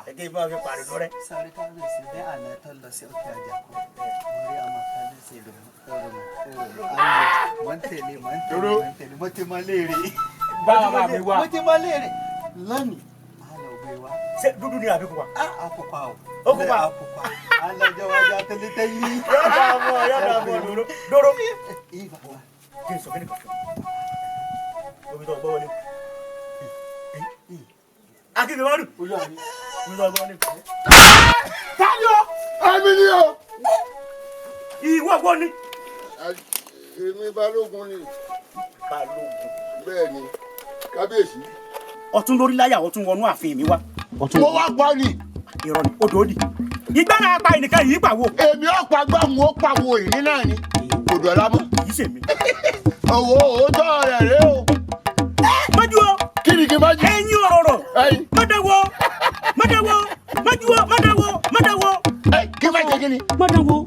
B: ẹgbẹ́ ìbọn fi pàrọ̀ lọ́rẹ́.
E: Sáré kábíyèsí, ní àná tó lọ sí òkè àjàkú, mo rí ọmọ kan lẹ́sẹ̀ rẹ̀ mọ̀ ń tẹ̀lé mọ̀ ń tẹ̀lé mọ̀ ń tẹ̀lé, mo ti mọ léèrè.
F: Bá mi wá.
E: Mo ti mọ léèrè lónìí. A lọ gbé wa.
B: Ṣé dúdú ni àbí pupa?
E: A pupa o.
B: Ó pupa.
E: A pupa. A lọ jọ wájú àtẹlẹtẹ yìí.
B: Yọ̀dà mọ̀ yọ̀dà mọ̀ dòrò dòrò. Kí n sọ kí ni kò fún omi tó gbọ́ wọlé. Akíbi wọ́n lù. Omi tó gbọ́ wọlé.
S: Tani o. Èmi ni o.
B: Ìwọ wo ni?
S: Èmi balógun ni.
B: Balógun.
S: Bẹ́ẹ̀ ni, kábíyèsí.
B: Ọ̀tún lórí láyà, ọ̀tún wọnú ààfin mi wá.
S: Mo wá pa ni.
B: Irọ́ ni, odò òdì. Ìgbára apá ẹnìkan yìí pàwọ́.
S: Èmi ọ̀pá gbàmù ó pàwọ́ ìní náà ni. Kò dọ̀la mọ́.
B: Kì í ṣèmi.
S: Owó òótọ́ rẹ̀ rèé o.
B: Mọ́jú o.
S: Kí ni kí n bá jí?
B: Ẹyin òróró. Mọ́dẹ̀wọ́ mọ́dẹ̀wọ́ mọ́jú o mọ́dẹ̀wọ́ mọ́dẹ̀wọ́.
S: Kí n bá jẹ kí ni?
B: Mọ́dẹ̀wọ́.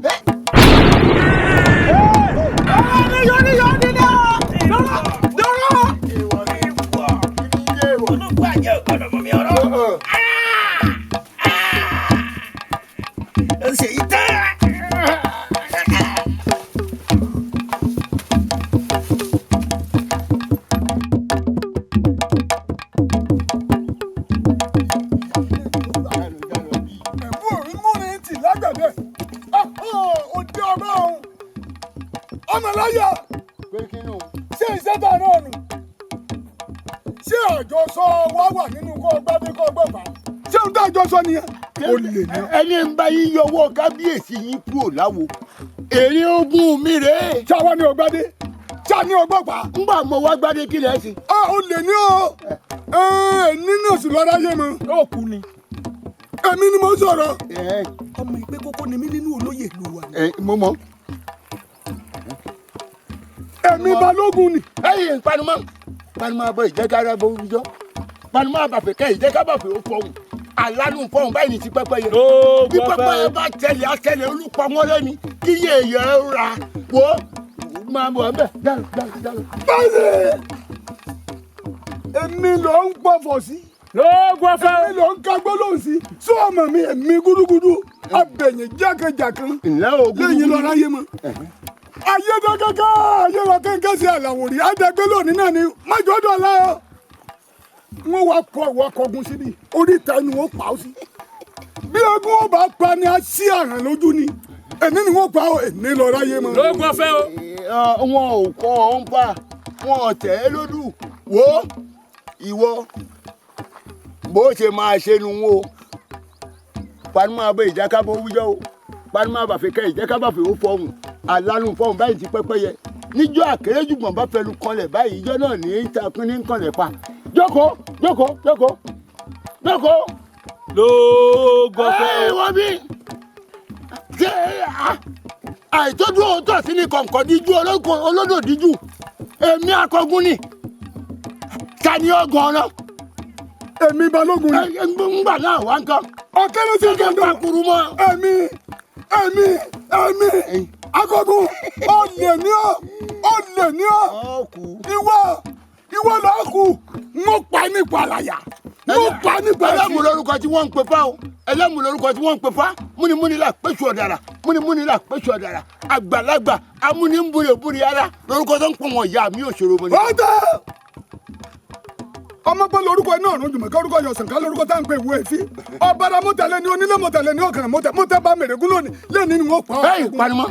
H: Ọmọláyà, ṣé iṣẹ́ tà náà nù? Ṣé àjọsọ wa wà nínú kó gbádé kó gbọ̀fà? Ṣé ohun tó àjọsọ nìyẹn? Ó lè ní.
S: Ẹni ń bá yín yọwọ́ kábíyèsí yín kúrò láwo. Èrè ogún mi rèé.
H: Ṣé àwa ni ọgbádé? Ṣé àní ọgbọ̀fà?
S: Ńgbà mo wá gbádé kí lẹ́ sí.
H: Ó lè ní o. Nínú oṣù lọ́dá yé mi.
F: Ó kú ni.
H: Èmi ni mo sọ̀rọ̀.
C: Ọmọ ìpè kókó ni mí nínú olóyè ìlú wa.
S: Mo mọ̀.
H: Èmi balógun ni.
S: Ẹ̀yin panumọ panumọ abọ ìjẹkára bọ wíjọ panumọ abàfẹ kẹ ìjẹkábàfẹ ó fọhùn alánú fọhùn báyìí ní ti pẹ́pẹ́yẹ. Bí pẹ́pẹ́yẹ bá tẹlẹ àtẹlẹ olùpamọ́ lẹ́ni kí yé èèyàn ra wo máa bọ̀ ẹ bẹ́ẹ̀ dálọ dálọ dálọ.
H: Báyìí èmi ló ń gbọ́fọ̀ sí.
F: Lóògùn ọ̀fẹ́.
H: Èmi ló ń ka gbólóhùn sí. Sọ ọmọ mi èmi gúdúgúdú abẹ̀yìn jákèjàkan.
S: Ǹlẹ́ o gúdúgúdú.
H: Lẹ́yìn lọ́ra yé mọ́. Ayédèkéké ayédèkéké sí àlàwòrì àdàgbé lónìí náà ni májọ́dọ̀ la wọ́n wá kọ ìwọ kọgun síbi oríta ni wọ́n pa ó sí. Bí egun ó bá pa ni a sí àràn lójú ni èní ni wọ́n pa ó, èní lọ́ra yé mọ́.
F: Lóògùn ọ̀fẹ́ o.
S: Wọn ò kọ́ ọ ń pa wọn ò tẹ̀ ẹ́ lódù wo ìwọ bó ṣe máa ṣe nu wo panumọ abẹ ìjákábọ wíjọ o panumọ abàfẹ kẹ ìjákábàfẹ ó fọhùn alánú fọhùn báyìí ti pẹ́pẹ́yẹ níjọ́ àkéréjùgbọ̀n bá fẹnu kọlẹ̀ báyìí ìjọ náà ní ìtakùn ní kọlẹ̀ pa jókòó jókòó jókòó jókòó.
F: Lóògùn ọ̀fẹ́
S: o. Ẹ wọ́n bí ṣé àìtọ́jú òótọ́ sí ni kọ̀ǹkọ̀ díjú olódò díjú èmi akọgun ni ta ni ọgàn ọ̀nà.
H: Èmi balógun ni.
S: Ngbà náà wá nǹkan.
H: Ọ̀kẹ́rẹ́ sí kẹ́ńdọ̀.
S: Kúrú mọ́.
H: Èmi èmi èmi akọgun olè ní ọ olè ní ọ ìwọ ìwọ lọ kù mo pa nípa àlàyà mo pa nípa ẹsìn.
S: Ẹlẹ́mu lórúkọ tí wọ́n ń pè fá o, ẹlẹ́mu lórúkọ tí wọ́n ń pè fá, múnimúni là pẹ̀sù ọ̀dàrà, múnimúni là pẹ̀sù ọ̀dàrà, àgbàlagbà amúnibúrebúre ara lórúkọ tó ń pọ̀ wọ́n ìyá mi òṣèré mọ́ ni.
H: Ọ̀tẹ̀ Ọmọ pẹ́ lórúkọ iná ọ̀run jùmọ̀ká orúkọ yọ̀sán ká lórúkọ tá à ń pè wú èéfín. Ọ̀bára mọ́tẹ̀lẹ́ ni onílé mọ́tẹ̀lẹ́ ni ọ̀kàrà mọ́tẹ́ bá mèrègún lónìí lẹ́ni ni wọ́n pa.
S: Bẹ́ẹ̀ panumọ́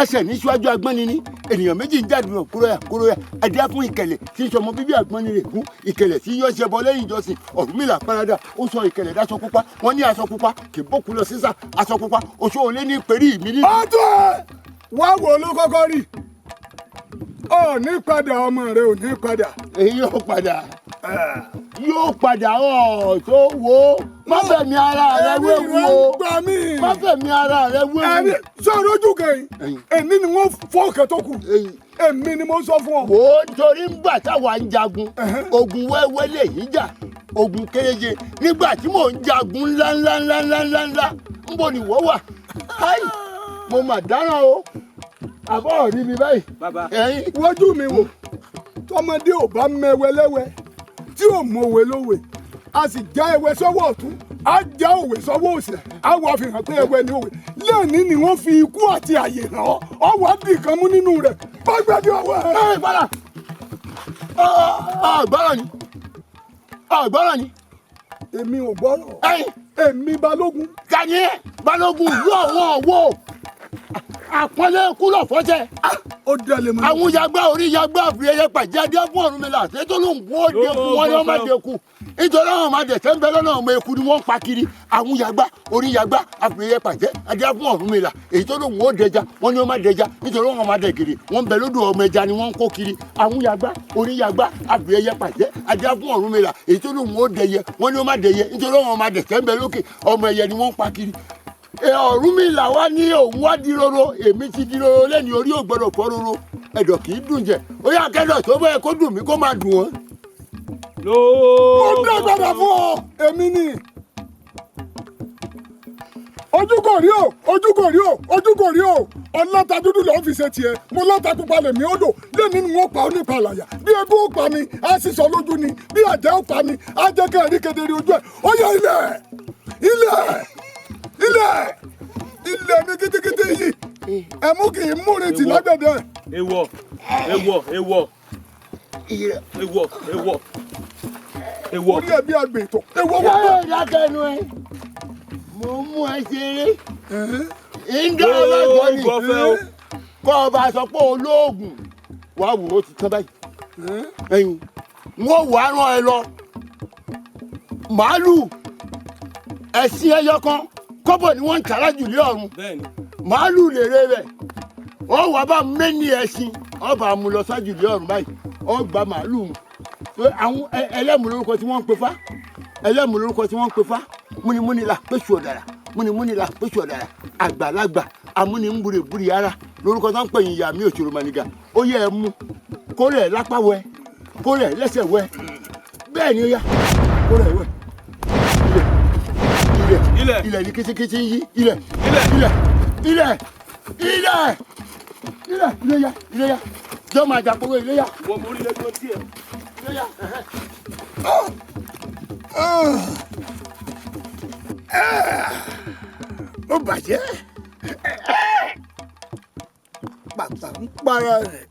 S: ẹsẹ̀ ní síwájú agbọ́n ni ènìyàn méjì ń jáde wọn kúròyà kúròyà adíá fún ìkẹlẹ̀ tí ń sọmọ bíbí àgbọn ni rè fún ìkẹlẹ̀ tí yọ ṣẹbọ lẹ́yìn ìjọsìn. Ọ̀rúnmìlà parada ó sọ ìkẹlẹ̀ dáṣọ pupa, wọ́n ní aṣọ pupa kì í bókun lọ sísà aṣọ pupa oṣù òlé ní pẹ̀rí mi ní.
H: Ọtún ẹ wá wò ló kọ́kọ́ rí ọ ní padà, ọmọ rẹ ò ní padà.
S: Èyí yóò padà, yóò padà. Ọ̀ tó wo má fẹ̀mí ara rẹ wéwu o, má fẹ̀mí ara rẹ wéwu.
H: Sọ̀rọ̀ ojú kẹ́yìn èmi ni wọ́n fọ́ ọ̀kẹ́ tó kù, èmi ni mo sọ fún ọ.
S: Wò ó torí ń gbà táwa ń jagun ogun wẹ́wẹ́ lè yí jà ogun kéréje, nígbà tí mò ń jagun ńlá ńlá ńlá ńlá ńlá ńlá ń bò ní wọ́ wà. Káì mo mà dáràn o, àbọ̀ rí mi báyìí.
H: Wọ́jú mi wò, tọmọdé ò bá mẹwẹ lẹ́wẹ́ tí ò mọ̀wé lówè, a sì já ewé sọ́wọ́ ọ̀tún, a já òwe sọ́wọ́ òsì, a wà fi hàn pé ewé ni òwe. Lẹ́ẹ̀ni ni wọ́n fi ikú àti àyè hàn ọ́, ọ wà dì kan mú nínú rẹ̀ bá gbẹ́bí ọwọ́ ẹ̀.
S: Ẹ gbọ́dọ̀ ọ̀gbọ́rọ̀ ni ọ̀gbọ́rọ̀ ni.
H: Èmi ò gbọ́rọ̀. Èmi Balógun.
S: Tani ẹ Balógun ìlú ọ̀wọ́n ọ̀wọ́ àpọ́nlé kúlọ̀ fọ́jẹ́.
H: Ó dalẹ̀ mọ́.
S: Àwọn yàgbá orí yàgbá àfúyẹ́yẹ pàjẹ́ adé fún Ọ̀rúnmìlà ṣètò ló ń wọ́n dé fún wọn ní wọ́n má dé kú. Nítorí àwọn máa dẹ̀sẹ̀ ń bẹ lọ́nà ọmọ eku ni wọ́n ń pa kiri. Àwọn yàgbá orí yàgbá àfúyẹ́yẹ pàjẹ́ adé fún Ọ̀rúnmìlà èyí tó lóun ó dẹja wọ́n ní wọ́n má dẹja nítorí àwọn máa dẹ gèrè wọ́n ń bẹ lódò ọmọ ẹja ni wọ́n ń kó kiri. Àwọn yàgbá orí yàgbá àfúyẹ́yẹ pàjẹ́ adé fún Ọ̀rúnmìlà èyí tó lóun ó dẹyẹ wọ́n ní wọ́n má dẹyẹ nítorí àwọn máa dẹ̀sẹ̀ ń bẹ lókè ọmọ ẹyẹ ni wọ́n ń pa kiri. Ọ̀rúnmìlà wá ní òun wá di roro, èmi ti di roro lẹ́ni orí ò gbọ́dọ̀ fọ́ roro, ẹ̀dọ̀ kì í dùn jẹ, ó yá kẹ́dọ̀ tó bẹ́ẹ̀ kó dùn mí kó máa dùn wọ́n.
H: Mo dá padà fún ọ, èmi ni. Ojú kò rí o, ojú kò rí o, ojú kò rí o, ọlọ́ta dúdú lọ́ọ́ fi ṣe tiẹ̀, mo lọ́ta pupa lèmi ó lò, lẹ́ni ni wọ́n pa ọ́ nípa àlàyà, bí egun ó pa mi, á sì sọ lójú ni, bí àjẹ́ ó pa mi, á jẹ́ kẹ́ ẹ̀rí kedere ojú ẹ̀, ó yẹ ilẹ̀, ilẹ̀, ilẹ̀, ilẹ̀ ní kítíkítí yìí, ẹ̀mú kì í múrin tì lágbẹ̀dẹ.
F: Ewọ, ewọ, ewọ, ewọ, ewọ, ewọ.
H: Orí ẹbí àgbètò, ewọ wọ́n.
S: Yóò dákẹ́nu ẹ, mo mú ẹ ṣeré. Ìdá ọlọ́gbọ́n ni kọ́ ọba sọ pé olóògùn wàá wò ó ti tán báyìí. Ẹyin, wọ́n wàá rán ẹ lọ. Màálù ẹ̀sìn ẹyọ kan kọ́bọ̀ ni wọ́n ń tàrà jù lé ọ̀run. Màálù lèrè rẹ̀, ọ wà bá mẹ́ni ẹ̀sìn, ọba mú lọ sájù lé ọ̀run báyìí, ọ gba màálù. Àwọn ẹlẹ́mù lórúkọ tí wọ́n ń pe fá, ẹlẹ́mù lórúkọ tí wọ́n ń pe fá, múnimúni la péṣù ọ̀dàrà, múnimúni la péṣù ọ̀dàrà, àgbàlagbà amúnimúburèbúrè ara lórúkọ tó ń pè yín ìyá mi òṣèré mànìgà, ó yẹ ẹ mú kó rẹ̀ lápá wẹ, kó rẹ̀ lẹ́sẹ̀ wẹ, bẹ́ẹ̀ ni ó yá kó rẹ̀ wẹ. Ilẹ̀ ilẹ̀ ní kítíkítí ń yí ilẹ̀ ilẹ̀ ilẹ̀ ilẹ̀ ilẹ̀ ilẹ̀ iléyá iléyá jọ́ máa jà kóró iléyá.
F: Wọ́n mo rí lẹ́gbọ́n tiẹ̀.
S: Iléyá.
K: Ó bàjẹ́, bàbá ń para rẹ̀,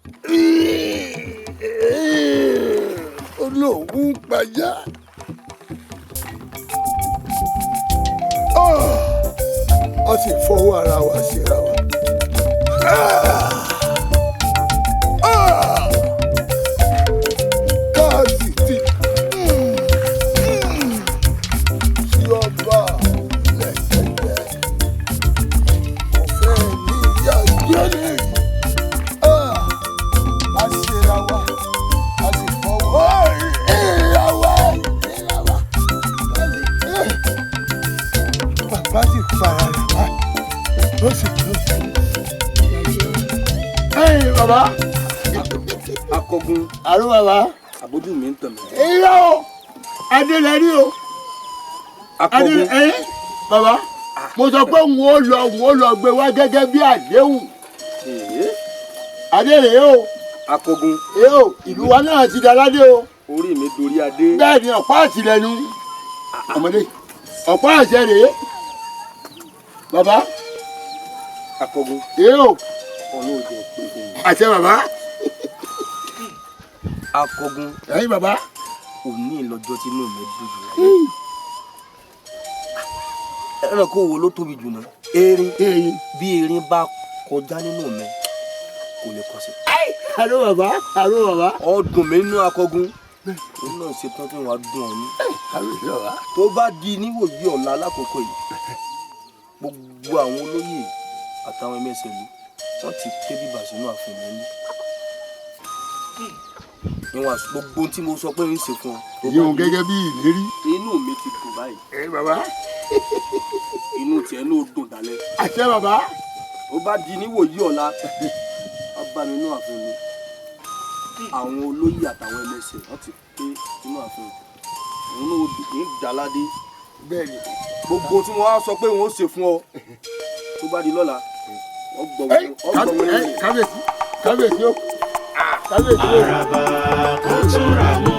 K: olóògùn ń pajá. A sì fọwọ́ ara wa síra wa. Káàsì ti sí ọba lẹ́gbẹ̀ẹ́ kò fẹ́ ní ìyá jẹ́lẹ̀. A síra wa, a sì fọwọ́ ara wa síra wa. Bàbá sì fara rẹ̀ wá, ó sì tó.
S: Ẹ̀yin bàbá.
T: Akọgun.
S: Àrùn bàbá.
T: Àbójú mi ń tàn mí.
S: Irọ́ o, adé lẹ rí o.
T: Akọgun.
S: Ẹ̀yin bàbá, mo sọ pé n ó lọ n ó lọ gbé wá gẹ́gẹ́ bí àdéhùn. Adé rèé o.
T: Akọgun.
S: Èé o, ìlú wa náà ti da ládé o.
T: Orí mi dorí adé.
S: Bẹ́ẹ̀ ni ọ̀pá àtìlẹ́nu. Ọmọdé, ọ̀pá àṣẹ rèé. Bàbá.
T: Akọgun.
S: Èé o.
T: Ọlọ́run jẹ́ pé fún mi.
S: Àṣẹ bàbá.
T: Akọgun.
S: Ẹ̀yin bàbá.
T: Òní lọ́jọ́ tí inú mi dùn jù láyé. Ẹranko wo ló tóbi jù náà? Erin. Bí erin bá kọjá nínú mi, kò lè kọsẹ̀.
S: Àrò bàbá, àrò bàbá.
T: Ọdún mi nínú akọgun. Òun náà ṣe tán tí wọ́n á dùn ọ́ ní. Tó bá di níwòyí ọ̀la lákòókò yìí, gbogbo àwọn olóyè àtàwọn ẹmẹsẹ̀lú wọ́n ti ké bíbà sínú ààfin mi ní. Ìwọ̀n gbogbo tí mo sọ pé ń ṣe fún ọ.
S: Ìyóhun gẹ́gẹ́ bí ìlérí.
T: Inú mi ti dùn báyìí.
S: Ẹ bàbá.
T: Inú tiẹ̀ ló dùn dálẹ̀.
S: Àṣẹ bàbá.
T: Ó bá di níwòyí ọ̀la, á bá mi inú ààfin mi. Àwọn olóyè àtàwọn ẹlẹ́sẹ̀ wọ́n ti pé inú ààfin mi. Òun náà ní ìdáládé.
S: Bẹ́ẹ̀ni.
T: Gbogbo tí wọ́n á sọ pé wọ́n ó ṣe fún ọ tó bá di lọ́la, wọ́n gbọ́ wọn.
S: Kábíyèsí, kábíyèsí o. Kábíyèsí o.
N: Àràbà kò túnra mú.